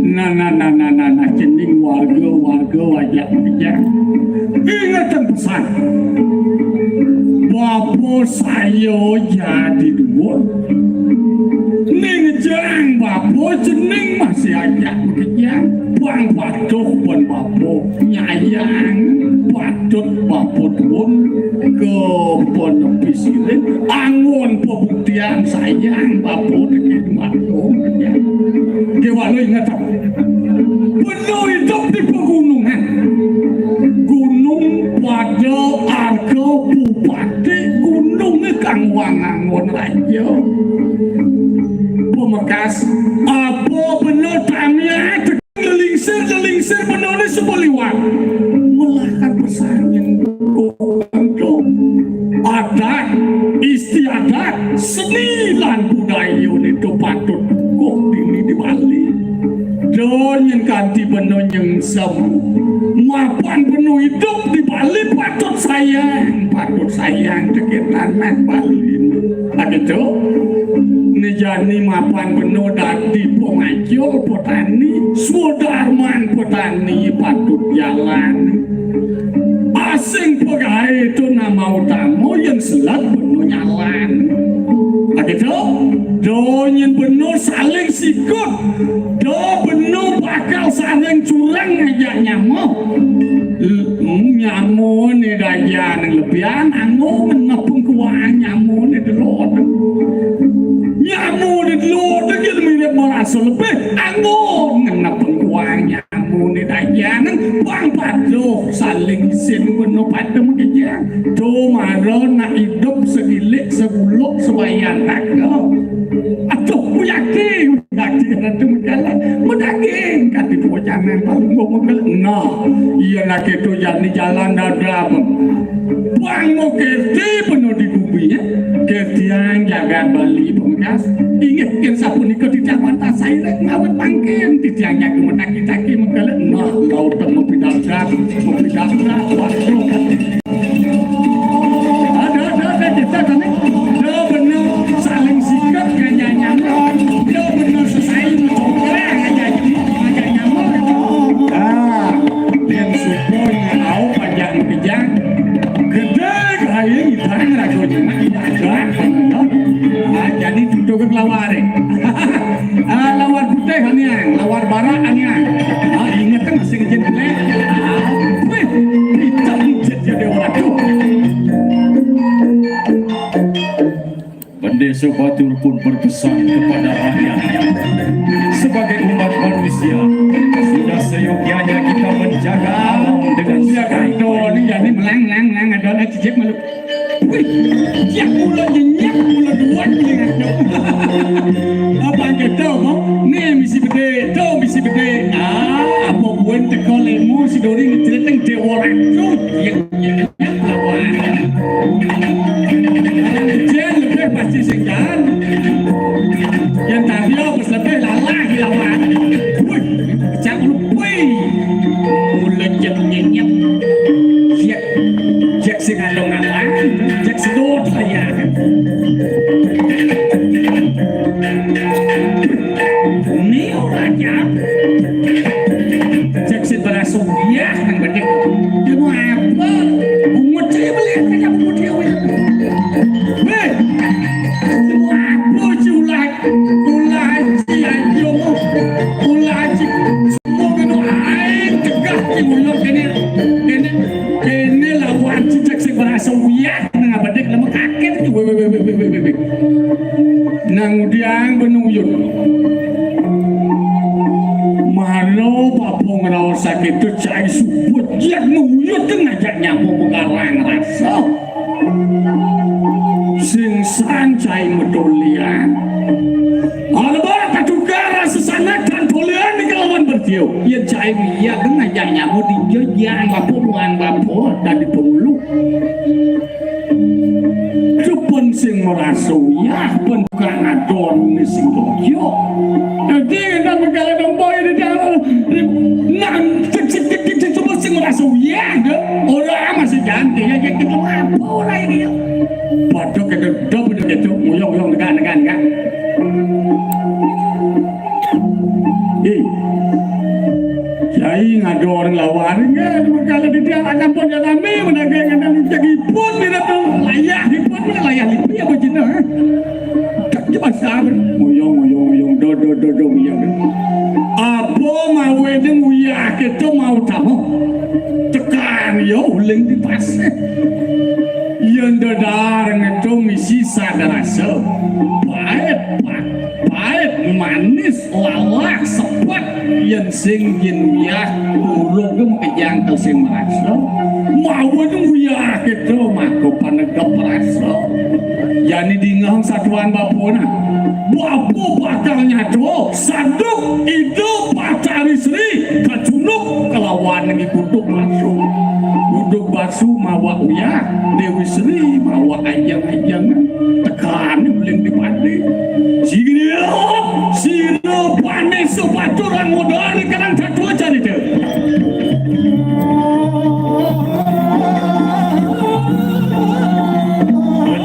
Nah, nah, nah, nah, nah, nah, cening warga, warga wajak makejang. Ingatan pesan. Bapa saya jadi duwur. Ning jang bapa cening masih ajak makejang. Pang patuh pun bapa. Nyayang patut bapa tuun ka panepi siling, anggon pabuktian sayang bapa teka dumateng. Kéwala inget, bena idup di pagunungan. Gunung pada arga bupati, gunungé kang wang anggon raja. Pamekas, apa bena tamiah Lelingsir-lelingsir benané suba liwat. Melahkan pesan nyengkung. Adat, istiadat, seni lan budayané to patut kukuh dini di Bali. Da nyén kanti bena nyengsem. Mapan bena idup di Bali patut sayang, patut sayang tekén tanah Bali. Akéto, né jani mapan bena dadi pamacul petani, swadarman petani patut jalan. Asing pagaé to nama utama yén selat bena nyalan. Akéto, da nyén bena saling sikut, da bena bakal saling curang ngajak nyama. Nyamané dajan lebihan, anggon ngenep pengkuang nyamané delod. Nyamané delod, dia mirip marasa lebih, anggon ngenep pengkuang nyamané dajan, pang patuh saling isin bena pada makejang. To mara nak idup segilik, seguluk, sebayan raga. Aduh, ku yakin. Daging ratu mengkala, medaging kati pawacanan palungguh mengkala. Nah, iya nak itu jani jalan dadab. Bang mau kerti penuh di bumi ya. Kertian jagat Bali pemekas. Ingat yang sapunika titiang pantas saya ngawet pangkin. Titiang jaga medaki-daki mengkala. Nah, kau temu pidabdab, mau pidabdab, waduh. Ada, ada, ada, kita Ayo, ngidang raga nyemak, ngidang. Ah, jadi duduk ke lawar, eh. Ah, lawar putih aniang, lawar barak aniang. Ah, inget kan masih kecil, eh. Ah, weh, kita injet jadi orang tuh. Bendesa Batur pun berpesan kepada rakyatnya, sebagai umat manusia, sudah seyogyanya kita menjaga alam dengan sebaik-baik. Ini jadi meleng, meleng, meleng, ada lagi cek malu. Wih, cek mula nyenyap, mula dua, mula ngacau. Apa kita, Bang? Nih, misi bedé, tuh, misi bedé. Ah, apa buan teko lemu, si Dori ngeceriteng Dewa Raja. Iya, iya. Jan lebih pasti sing jan. Yang tadi apa lebih lalah lawan. Wih, cak lu, wih. Mulut cek nyenyep. Cek, cek sing alung-alung, cek sedot saya. Ini ora nyampe. Cek sing berasa uyah nang bedik. Iku apa? Bungut saya beli apa ya bungut ya, weh. Weh. Iku apa sih ulah? Ulah sih ayo. Ulah sih. Semua kena air tegak sih mulut kene. Kene, kene lawan cek sing berasa uyah nang bedik lama kaget. Weh, weh, weh, weh, weh, weh, weh. Nang diang benuyun. Mano bapa ngraos sakitu cai suput, yen nguyut ngajak nyamuk mengarang rasa. Sing san cai metulian. Albar katukar rasa sangat dan tulian di kelawan bertio. Yen cai miyak ngajak nyamuk di jejak bapa muang bapa dan di pengulu. Depan sing merasa uyah, pen tukang adon ni sing doyo. Dadi, nang megale dompo ya, dadi, nang, cek, cek, cek, cek, cek, coba sing merasa uyah, deh. Ora masih ganti, ya, ya, kita apa ora ini, ya? Padha kena dop, udah gitu, nguyong, nguyong, nekan, nekan, nekan. Eh, Kiai ngadu orang lawan, enggak, kalau di dia akan pun jalani, menagih kena minta ipun, dia tu layah, ipun, mana layah lipi apa cina, eh? Tak cuma sabar, muyung, muyung, muyung, do, do, do, do, muyung. Apa mawe ni muyah kita mau tamu? Tekan, yo, uling di pasir. Yen dedar ngetung isi sadarasa, paet, pa-, paet, manis, lalah, sepet, yen sing yen uyah, urung ke makejang ke sing merasa. Mawa nang uyah kita, maka panegep rasa. Yani dingeng satuan bapa nah. Bapa bakal nyatua, saduk, ida, patari sri, kacunuk, kelawan ngi kuduk masuk. Kuduk basu mawa uyah, Dewi Sri mawa ayang-ayang. Tekan uling di padi. Sira, sira panis sepatur angoda di kanan satu carita.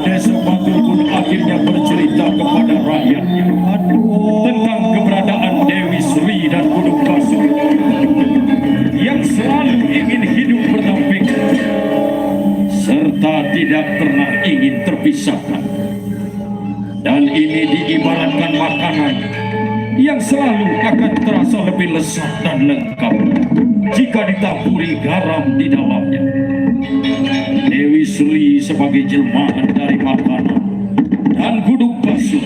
Desa Batur pun akhirnya bercerita kepada rakyatnya tentang keberadaan Dewi Sri dan Gunung Basu yang selalu ingin hidup berdampingan serta tidak pernah ingin terpisahkan. Dan ini diibaratkan makanan yang selalu akan terasa lebih lezat dan lengkap jika ditaburi garam di dalamnya. Dewi Sri sebagai jelmaan dari makanan dan Guduk Basur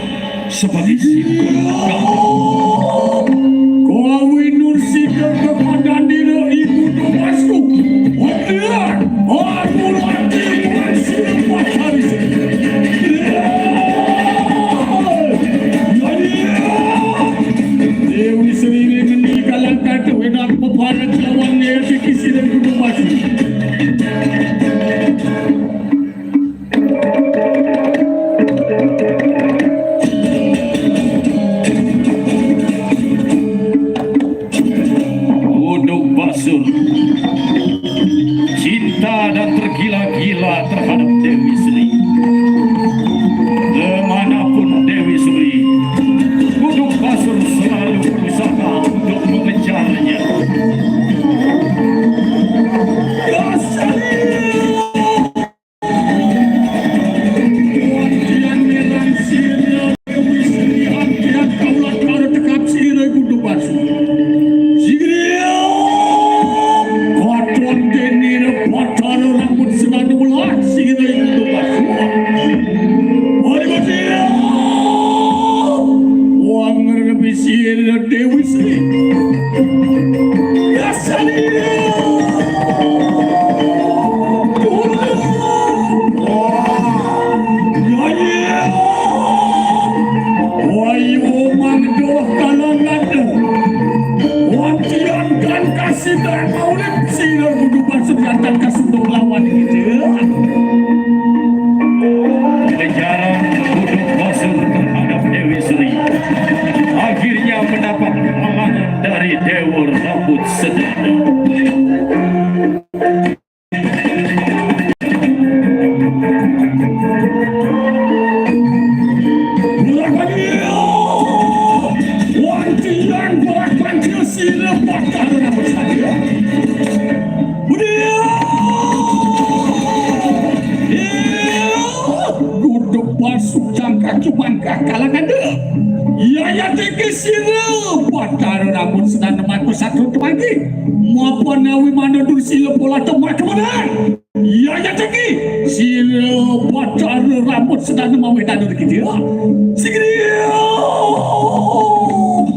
sebagai simpul garam. Kowe nur sida kepada dina ibu tumasku. Hotiar, aku lagi masih pacaris. Dewi Sri ngeni kalan kata wenak peparat lawan ya sikisi dan kudu masih. Guduk Basur cinta dan tergila-gila terhadap Dewi Sri. Kemanapun Dewi Sri, Guduk Basur selalu berusaha untuk mengejarnya. Cumangga kalangkada. Yayatiki sira Batara Rambut Sedana mangku satu temangi. Mapanawi manadur sila pola temak kemenang. Yayatiki sira Batara Rambut Sedana maweh dada dikit ya. Sigria.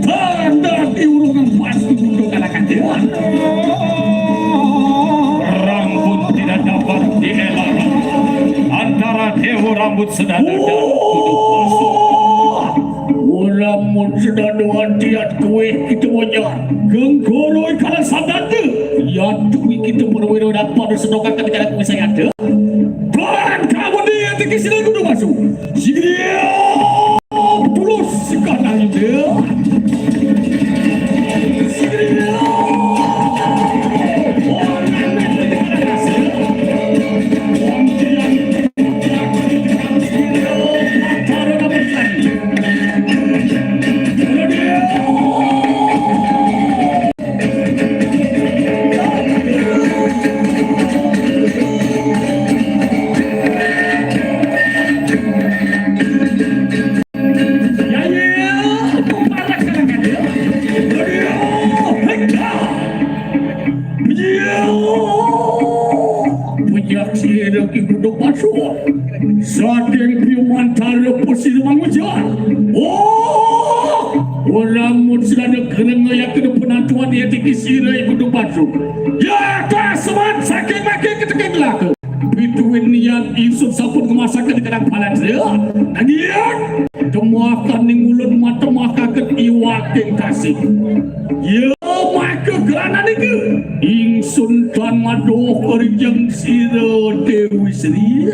Tanda diurungan pasti untuk kalangkada. Rambut tidak dapat dielak antara Dewa Rambut Sedana dan Kudu Pasuk. Ora mun sedado antiat kuwe kita wajah. Genggoro ikala sadada. Ya tuwi kita perwira dapat sedokan ketika kuwe saya ada. Ban kamu dia tiki sini kudu masuk. Sini dia. Tulus sekarang dia. Sini dia. Penyaksian Ki Kudu Pasuk. Saking piumantara pasir mangujar. Oh, ora mun sedana kereng ya kena penantuan ya tiki sira Ki Kudu Pasuk. Ya, tak semat saking makin ketekan belaka. Pituin niat ingsun sampun ngemasaken kadang palan sira. Nanging temuakan ning ulun matemakaken iwaking kasih. Ya maka kerana nika ingsun tan maduh rijeng sira Dewi Sri.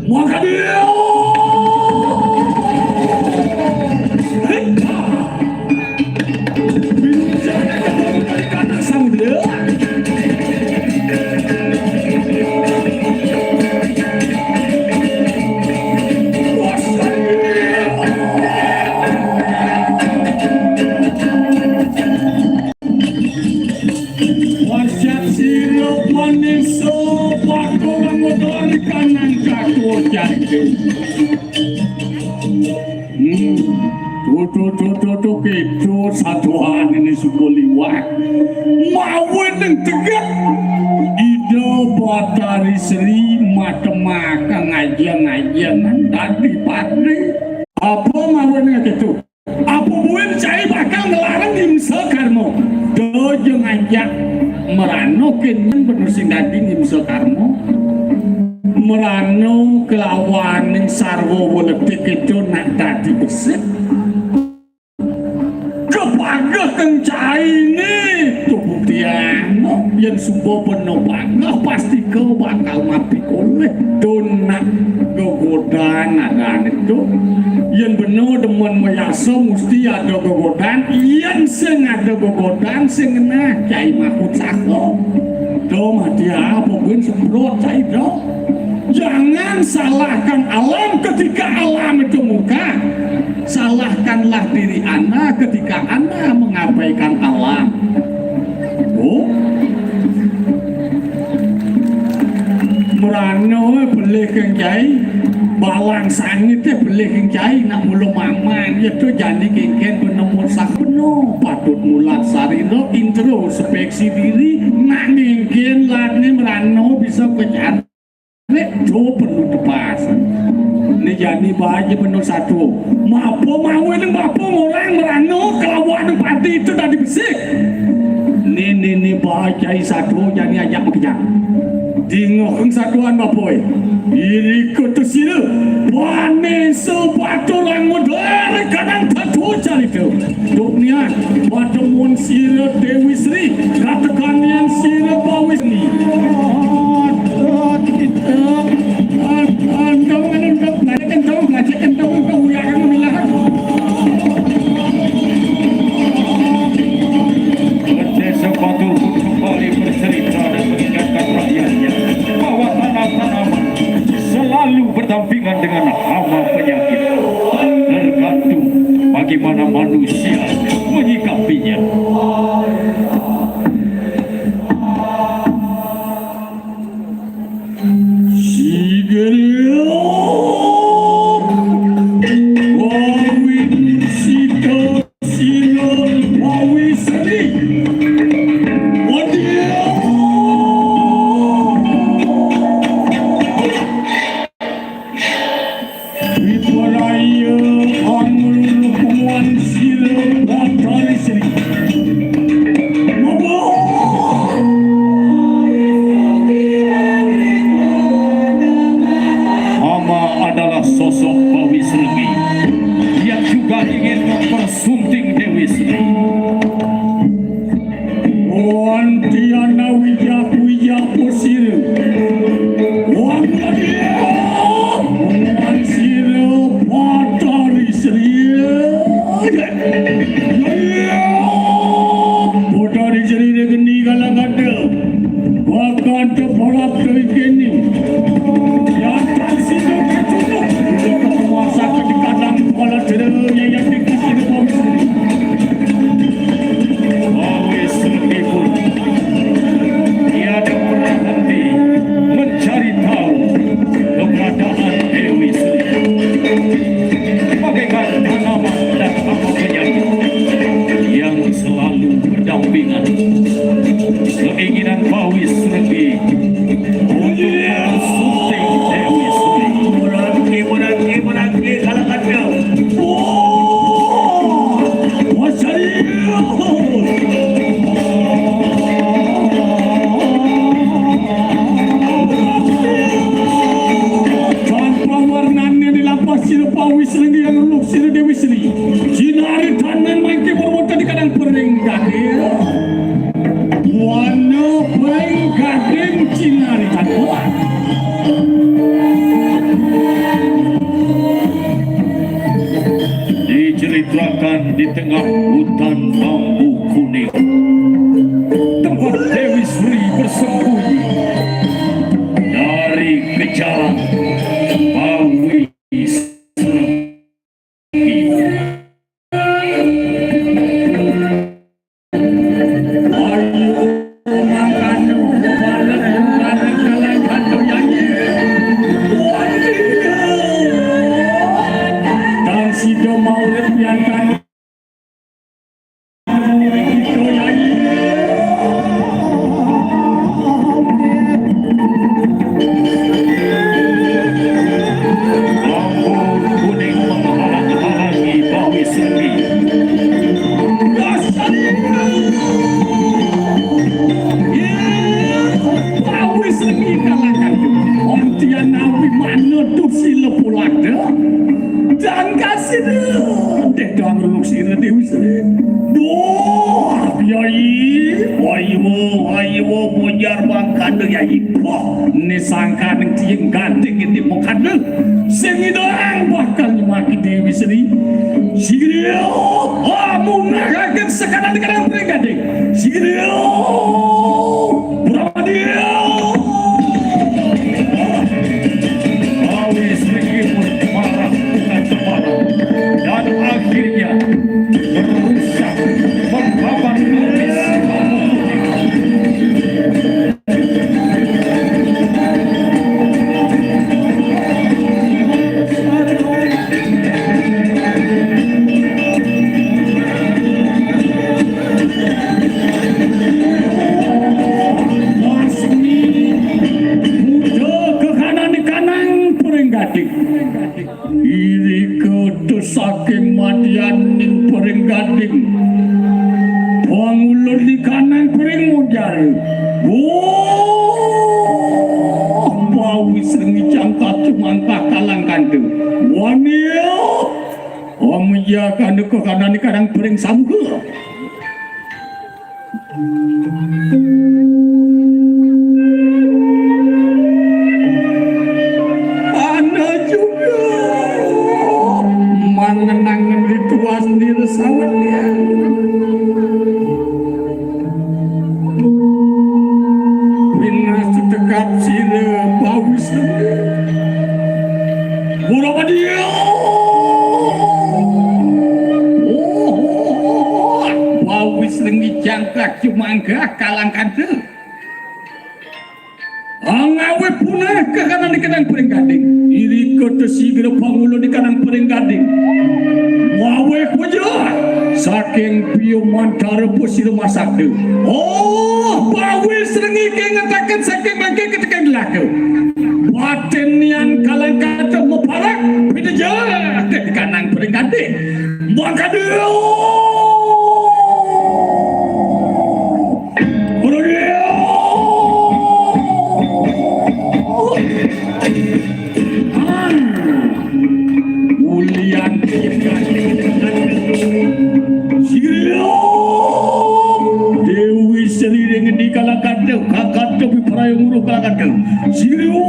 Maka dia. Wasiat sira paning sepaku ngamodori kanang kaku jati. Hmm. Tutu, tutu, tutu, kitu satuan ini suku liwat. Mawen yang tegak. Ida Batari Sri matemaka ngajeng-ngajeng dadi patri. Apa mawen yang kitu? Apa buin cai bakal ngelarang nimsa karma? Dojo ngajak merano kenyen bener sing dadi nimsa karma. Merano kelawaning sarwa weletik itu nak dadi besik. Kepageh keng caine tubuh tiang. Yen suba beno pageh, pastika bakal mati koleh. Tunak gegodan adane tu. Yen beno demen mayasa, mesti ada gegodan. Yen sing ada gegodan, sing ngenah cai mahut saka. Do mati apa pun semprot cai do. Jangan salahkan alam ketika alam itu muka. Salahkanlah diri Anda ketika Anda mengabaikan alam. Oh. Merano belih keng cai, balang sangit teh belih keng cai, nak mula mamang, ya tu jani kengken beno musah beno, patut mulat sarina, intro, speksi diri, nak mengken latne merano bisa kejar. Nek do perlu tepas. Ni jani baja beno satu. Mapa mawe nang bapa orang merano kelawan nang pati itu tadi besik. Ni, ni, ni baca satu jani ajak makejang. Dingoh keng satuan bapa. Iri kutu sila. Pane sebatur angut dari kadang tatu carita. Duk niat, patemuan sira Dewi Sri, kateganian sira Bawisni. Entong, entong, entong, entong, entong, uyakan memilahan. Desa Batur pun kembali bercerita dan mengingatkan rakyatnya bahwa tanah-tanaman selalu berdampingan dengan hama penyakit, tergantung bagaimana manusia menyikapinya. Sigeria. sosok Bawi Selengi yang juga ingin mempersunting Dewi Sri. Wantiana wijak-wijak pesir. Wan sira Batari Sri. Batari Sri geni kala kada. Wakanta balap deui kene. Yatan sida kacunduk. Kuasa kadikadang kepala dera yayan dikisini Bawi Sri. Bawi Sri pun tiada pernah henti mencari tahu keberadaan Dewi Sri. Bagaikan tanaman dan apa penyakit yang selalu berdampingan. Keinginan Bawi Sri untuk mempersunting Dewi Sri. Berhenti, berhenti, berhenti, kalau kata. Wah, serius. Tanpa warnanya dilapas sira Bawi Sri yang luluk sira Dewi Sri. Jinari tanan mangke berwonten di kadang pering gading. Wana pering gading jinari tanan. Diceritakan di tengah hutan bambu kuning, tempat Dewi Sri bersembunyi dari kejaran Bawi Sri. Lampu kuning menghalang-halangi Bawi Sri. Bawi Sri kalahkan. Ontian nawi mana tu sila pulada. Dan kasih deh doang ruluk sira Dewi Sri. Duh, Yai, ayo, ayo, mujar bangkanda, Yai. Wah, ne sangkaning tiang gading ini mengkanda. Sing idang bakal nyemaki Dewi Sri. Sira, ah, munahkan sekanan-kanan pring gading. Sira, Pramadi. Bawi Sri pun marah dengan cemara dan akhirnya merusak, membabat habis. Muda kekanan kanang pering gading. Irika saking madianing pering gading. Pangulun di kanang pering mujar. Wah, Bawi Sri cangkak cumangkak kalang kantu. Waniya, omya kanuka kanani kanang pering samuka. Ana juga mangenangen ritual nira sawenyan. Pinasih tekap sira Bawi Sri. Pura Madya. Bawi Sri cangkak cumangkak kalang kantu. Angawe punah kekanan di kenang pering gading. Irika tesi gera pangulun di kanang pering gading. Mawe puja saking piyu mantara pusira masakti. Oh, Bawi Sri kengetaken saking mangke ketekan laka. Batin nian kalang kata meparak pideja di kanang pering gading. Mangkada. Kelakan ke. Siriu.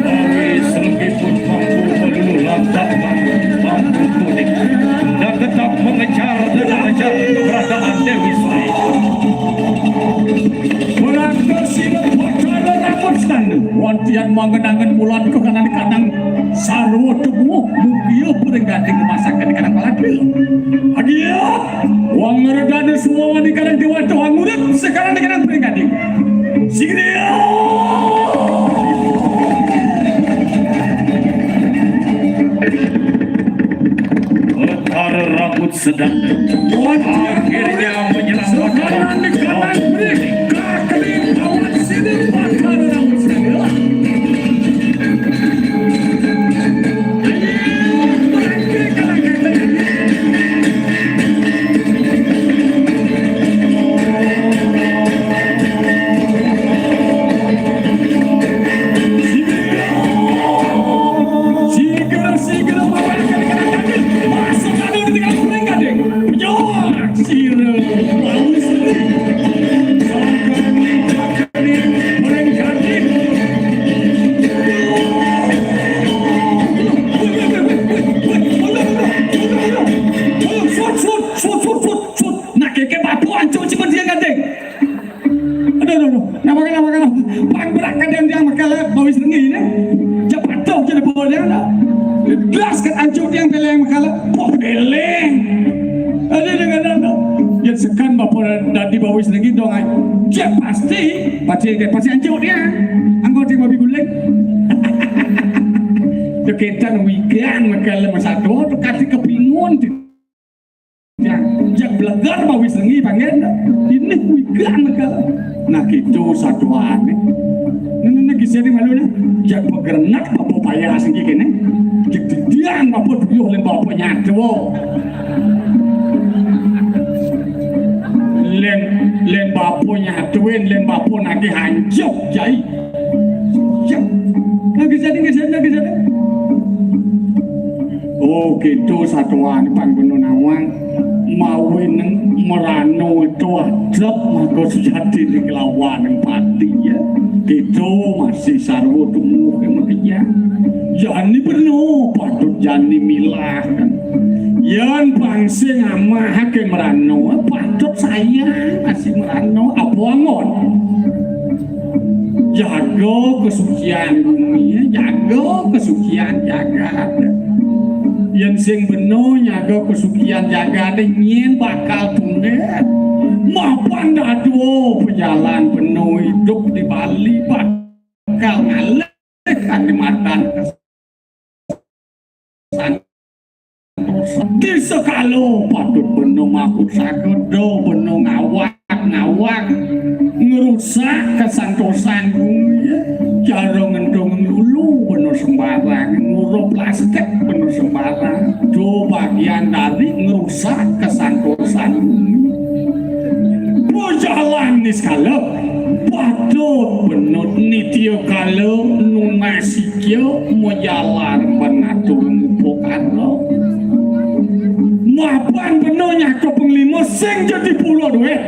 Kami selebih pun mampu melulu lantak mampu kuning dan tetap mengejar dan mengejar keberadaan Dewi Sri. Berangkat sini pakai rambut stand. Wantian mangen-angen bulan ke kanan kadang sarwa tubuh mukia peringgating masakan kadang lagi. Agia. Wong ngredane semua wani kadang dewata wong urip sekarang kadang peringgating. Sing dia. Petara rambut sedang akhirnya menyelamatkan. Sekarang di kanan beri kakling awan sini petara rambut sedang. Nak keke papuan cuci pun dia gandeng. Aduh, aduh, aduh. Napa, napa, napa? Pang berak kadang dia makala bawis lengi ni. Cepat tu jadi boleh nak. Gas kat anjuk dia beleng makala. Poh beleng. Ada dengan anu. Ya sekan bapa dadi bawis lengi dong ai. Dia pasti, pasti, pasti anjuk dia. Anggo dia babi guling. Deketan wikan makala masa tu, tu kasih kepingun tu. Yang, yang belagar bawis lengi panggil. Ini wikan makala. Nah, gitu satuan ni. Ini, ini kisah ni malu ni. Yang bergerenak apa payah sengki kene. Kejadian apa tuyuh len bapa nyatu. Len, len bapa nyatuin, len bapa nagih anjuk jai. Ya. Lagi jadi, lagi jadi, lagi jadi. Oh, gitu satuan pang bener nawang. Mawinan merano itu adep maka sejati di kelawan yang pati ya. Gitu masih sarwa tumuh yang makejang. Jani bener patut jani milah kan. Yan pang sing amahake merano patut sayang masih merano apa angon. Jaga kesucian bumi, jaga kesucian jagat. Yen sing beno nyaga kesucian jagat, nyen bakal pundet. Mapan dadua pejalan beno hidup di Bali bakal ngalih kan di matan Di sekala patut beno mahut sageda, beno ngawak-ngawak, ngrusak kesantosan bumi. Cara ngentung lulu beno sembarang, ngurup plastik beno sembarang. Do bagian dari ngrusak kesantosan bumi. Pejalan niskala, patut beno nitya kala nunasi Kya majalar panatur ngupakara. Mapan bena nyaka panglima sing jadi pula duit.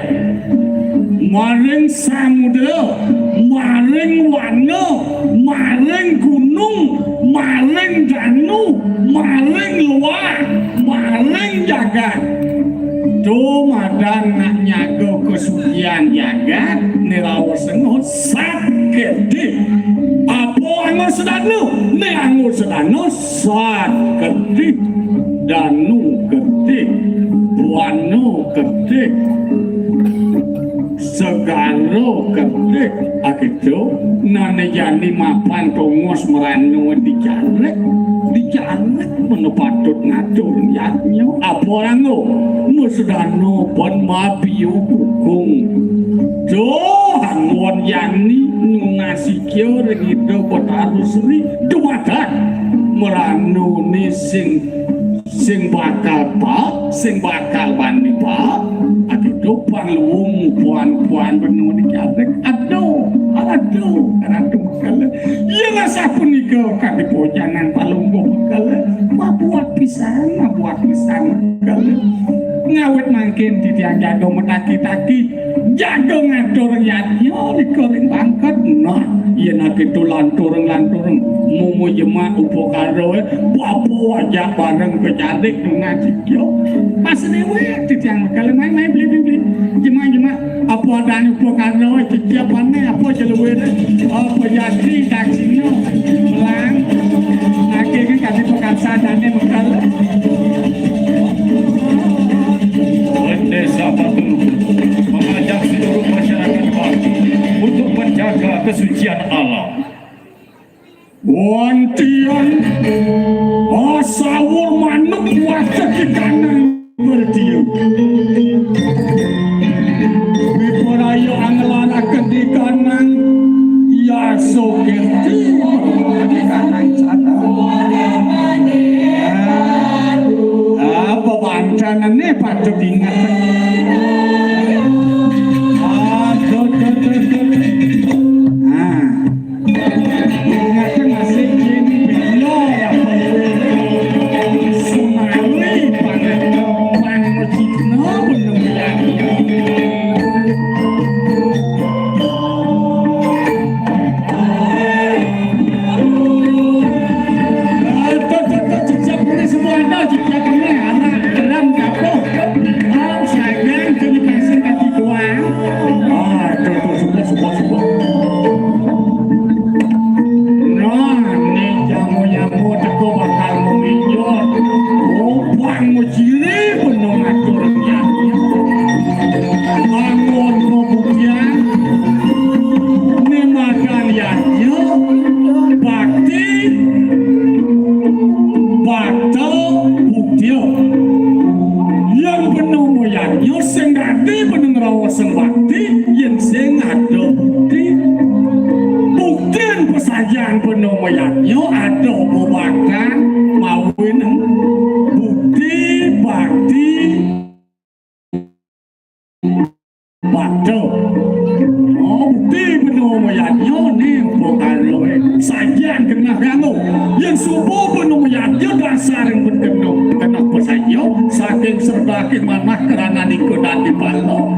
Maring samudra, maring wana, maring gunung, maring danu, maring luar, maring jagat. Tu madan nak nyaga kasucian jagat, nirawa sengut sat kedih. Apa anggo sedana? Né anggo sedana sat kedih, danu kedih, buana kedih, segara kedih. Akitu, nané jani mapan tongos merana dijarek, dijarek menu patut ngatur niatnya. Apa anggo? Musedana pun mabiu kukung. Duh, anggon jani nunasi kya ring Ida Betara Sri dumadak meranané sing, sing bakal pak, sing bakal bani pak. Ati to pang luung puan-puan benung di jadek. Aduh, aduh, aduh, kala. Iya lah sapunika kadi pojangan palungguh kala. Mabuat pisan, mabuat pisan kala. Ngawit mangkin titiang jaga mataki-taki, jaga ngatur yadnya nika ring pangkat. Nah, yen akéto lantureng-lantureng, mumu jemak upakara, bapa ajak bareng kecadik dengan sikya. Pas déwék titiang kalih main-main beli-beli. Jemak-jemak, apa adané upakara, cecipané, apa jeluwéné, apa jati daksina, melang. Naging kadi pekarsadané mekel. Desa Batu mengajak seluruh masyarakat Batu untuk menjaga kesucian alam. Wontian, oh, sawur manuk watek di kanang berdiu. Wiporaya angelaraken di kanang, yasa kirti di kanang sana. Ah, apa pancanané patut ingat. Aduh, duh, duh, duh. Ah. Ingatang asik yen beliau apa sumari pangan pangan citna bener. Jejak ini semua ada, jejak ini anak dalam kapuh. Nah, ning jamu-jamu teko bakal meminjot. Opang meciri penuh ngatur nyatnya. Bangun pembuktian. Nimakan yatnya. Bakti. Bakta. Bukti. Yang penuh moyatnya sing dadi penuh ngrawa sing bakti. Yen sing ada bukti, buktin pesajan penuh moyatnya ada bebakan mawin bukti bakti bakta. Oh, bukti penuh moyatnya ni bukan loe. Sajan kena kamu. Yang subuh penuh moyatnya dasar yang berkenuh. Kena pesaja saking serbakin manah kerana niku dadi pala.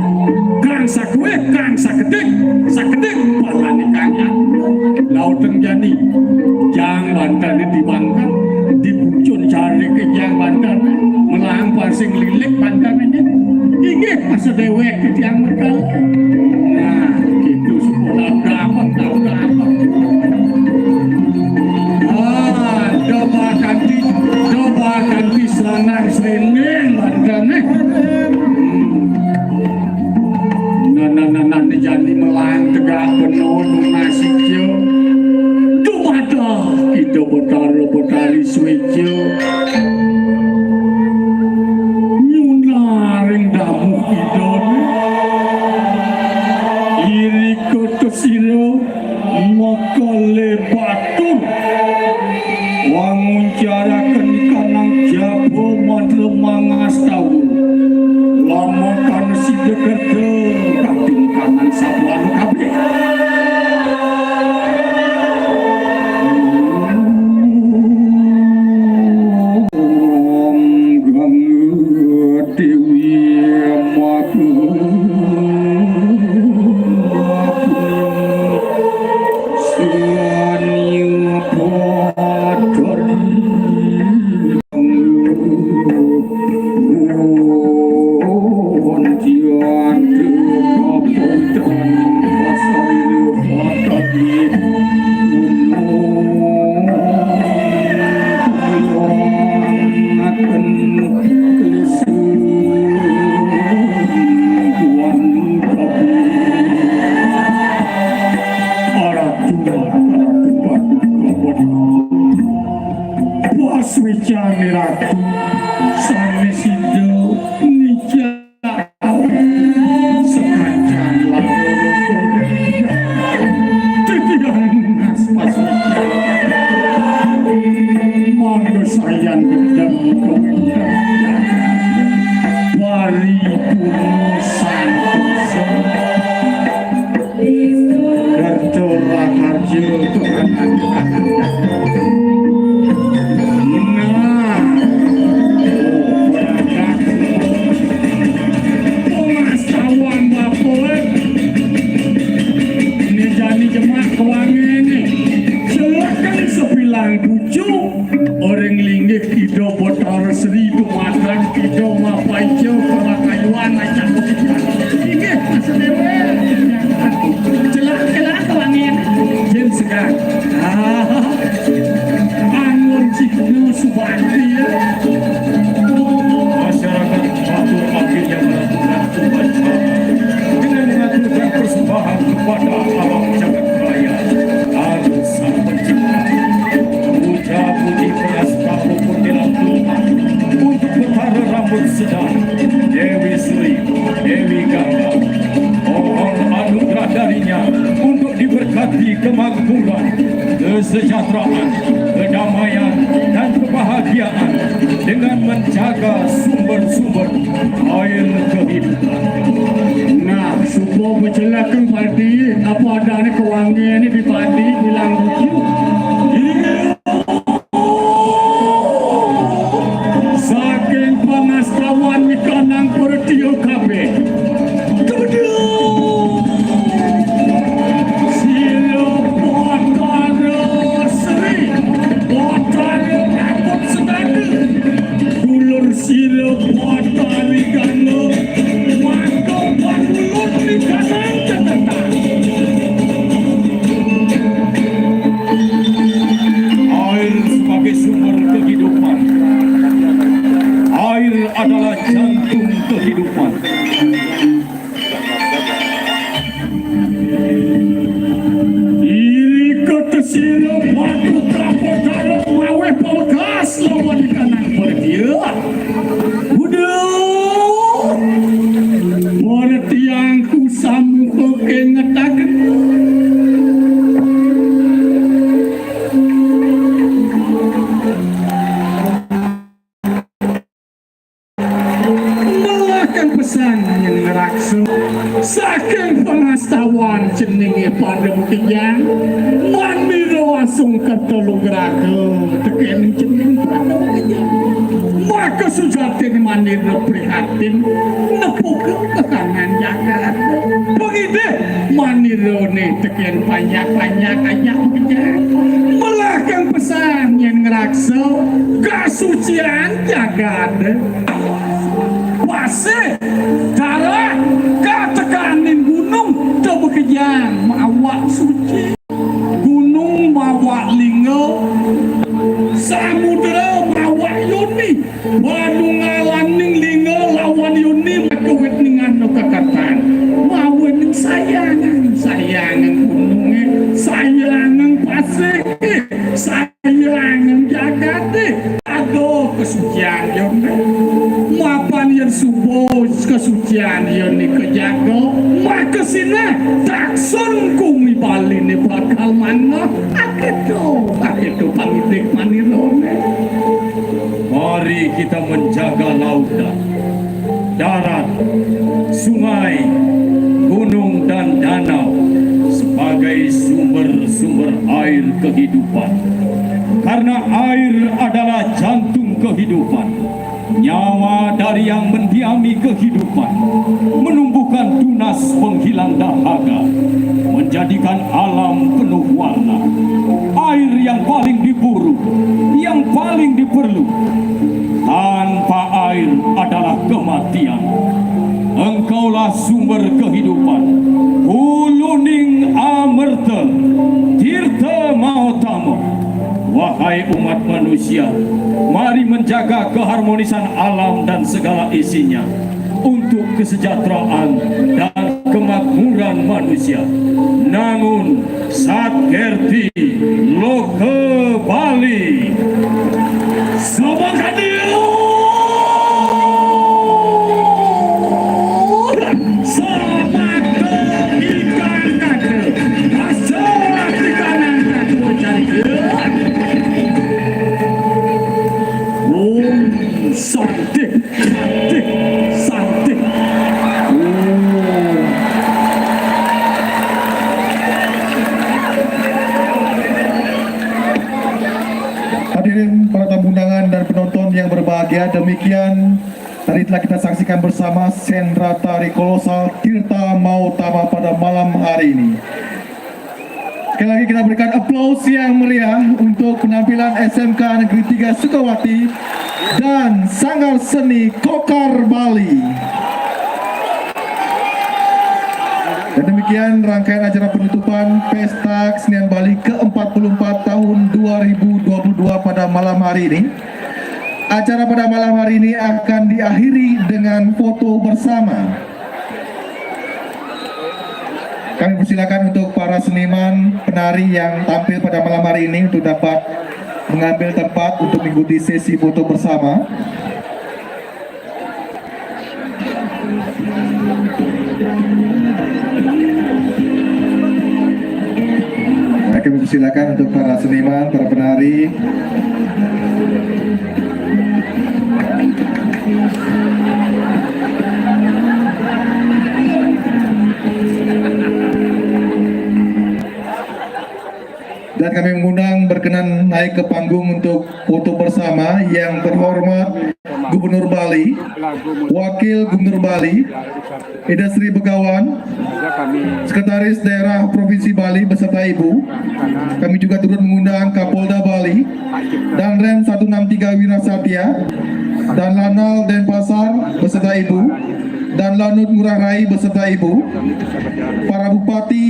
Kang sakuwit, kang sakedik, sakedik palane kang anu. Lauteng jani, jang bantane dibangkang, dibucun carike jang bantane, melahang pasing lilik bantane. Inggih, masa dewek titiang mekel. Nah, gitu, sepuluh tahun berapa, tahun berapa. Ah, coba ganti, coba ganti serangan srengeng bantane. Hmm. Nah, nah, nah, nah, jani melang tegak penuh nunas ijo. Dumadah Ida Betara Betari Swejo. Nyunaring damuh Idane. Irika tesira. Makale batur wanguncaraken kanang jaba mantra mangastawa. Lamakana sida kerta kaping kanang sapuan kabeh. Dewi Maku. Pas wicane ratu sane sida nica. Sekancan lamun titiang nunas pasuci. Mangda sayan gedeng kawéntenan. Paripurna santosa. Kerta raharja tuhanan. Nah. Oh, berangkat. Mak wangené, celekeng sebilang bucu, orang linggih Ida Betara Sri dumateng Ida Mapaica Parakayuan acak. Inggih, Mas Dewa. Celak-celak wangené, jén segan. Ah, angon cihna subakti, ya. Masyarakat Batur akhirnya melakukan upacara dengan mengaturkan persembahan kepada alam jagat raya dan Sang Pencipta. Puja puji pengasta puput dilantunkan untuk Betara Rambut Sedar, Dewi Sri, Dewi Gangga. Mohon anugerah darinya untuk diberkati kemakmuran, kesejahteraan, kedamaian, dan kebahagiaan dengan menjaga sumber-sumber air kehidupan. Nah, suba macelekeng padi, apa adané kewanginé di padi, bilang lucu. Saking pangastawan wikanang pertia kabéh. Sira Batara Sri, Batara Rambut Sedada. Dulur sira Batari Gana, mangka panulur wikanang tetetan. Air sebagai sumber kehidupan. Air adalah jantung kehidupan. Irika tesira batu kapatara maweh pawekas lawan kanang pertia. Uduh, pertiangku samuka kengetaken. Melah kang pesan nyén ngraksa saking pangastawan jenengé pada makejang, manira asung ketelu graga tekén jeneng pada makejang. Maka sujatiné manira prihatin nepuka kekangan jagat. Pangidih manirané tekén panjak-panjak ajak makejang. Melah kang pesan nyén ngraksa kasucian jagat. Pasih darah katekaning gunung tebekejang mawak suci. Gunung mawak lingga, samudra mawak yoni. Padungalaning lingga lawan yoni maka wit ningano kakatan. Mawining sayangan, sayangan gunungé, sayangan pasihé, sayangan jagaté. Ada kesucian yoni. Mapan yén suba kesucian yoni kajaga, maka sinah taksun kumi Baliné bakal manah. Akéto, akéto pangidih manirané. Mari kita menjaga lautan, darat, sungai, gunung, dan danau sebagai sumber-sumber air kehidupan. Karena air adalah jantung kehidupan, nyawa dari yang mendiami kehidupan, menumbuhkan tunas penghilang dahaga, menjadikan alam penuh warna. Air yang paling diburu, yang paling diperlu. Tanpa air adalah kematian. Engkaulah sumber kehidupan, huluning amerta, tirta mautama. Wahai umat manusia, mari menjaga keharmonisan alam dan segala isinya untuk kesejahteraan dan kemakmuran manusia. Nangun Sat Kerthi Loka Bali. Selamat hadir. Selamat ikang kata. Masyarakat di kanan kata cari. Om Santi. Santi, santi. Hadirin para tamu undangan dan penonton yang berbahagia, demikian tadi telah kita saksikan bersama sendra tari kolosal Tirta Mautama pada malam hari ini. Sekali lagi kita berikan aplaus yang meriah untuk penampilan S M K Negeri tiga Sukawati dan Sanggar Seni Kokar Bali. Dan demikian rangkaian acara penutupan Pesta Kesenian Bali ke empat puluh empat tahun dua ribu dua puluh dua pada malam hari ini. Acara pada malam hari ini akan diakhiri dengan foto bersama. Kami persilakan untuk para seniman penari yang tampil pada malam hari ini untuk dapat mengambil tempat untuk mengikuti sesi foto bersama. Kami persilakan untuk para seniman, para penari. Dan kami mengundang berkenan naik ke panggung untuk foto bersama yang terhormat Gubernur Bali, Wakil Gubernur Bali, Ida Sri Begawan, Sekretaris Daerah Provinsi Bali beserta Ibu. Kami juga turut mengundang Kapolda Bali, Danrem satu enam tiga Wirasatya, Danlanal Denpasar beserta Ibu, Danlanut Ngurah Rai beserta Ibu, para Bupati,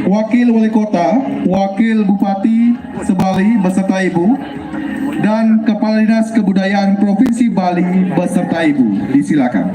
Wakil Wali Kota, Wakil Bupati se-Bali beserta Ibu, dan Kepala Dinas Kebudayaan Provinsi Bali beserta Ibu. Disilakan.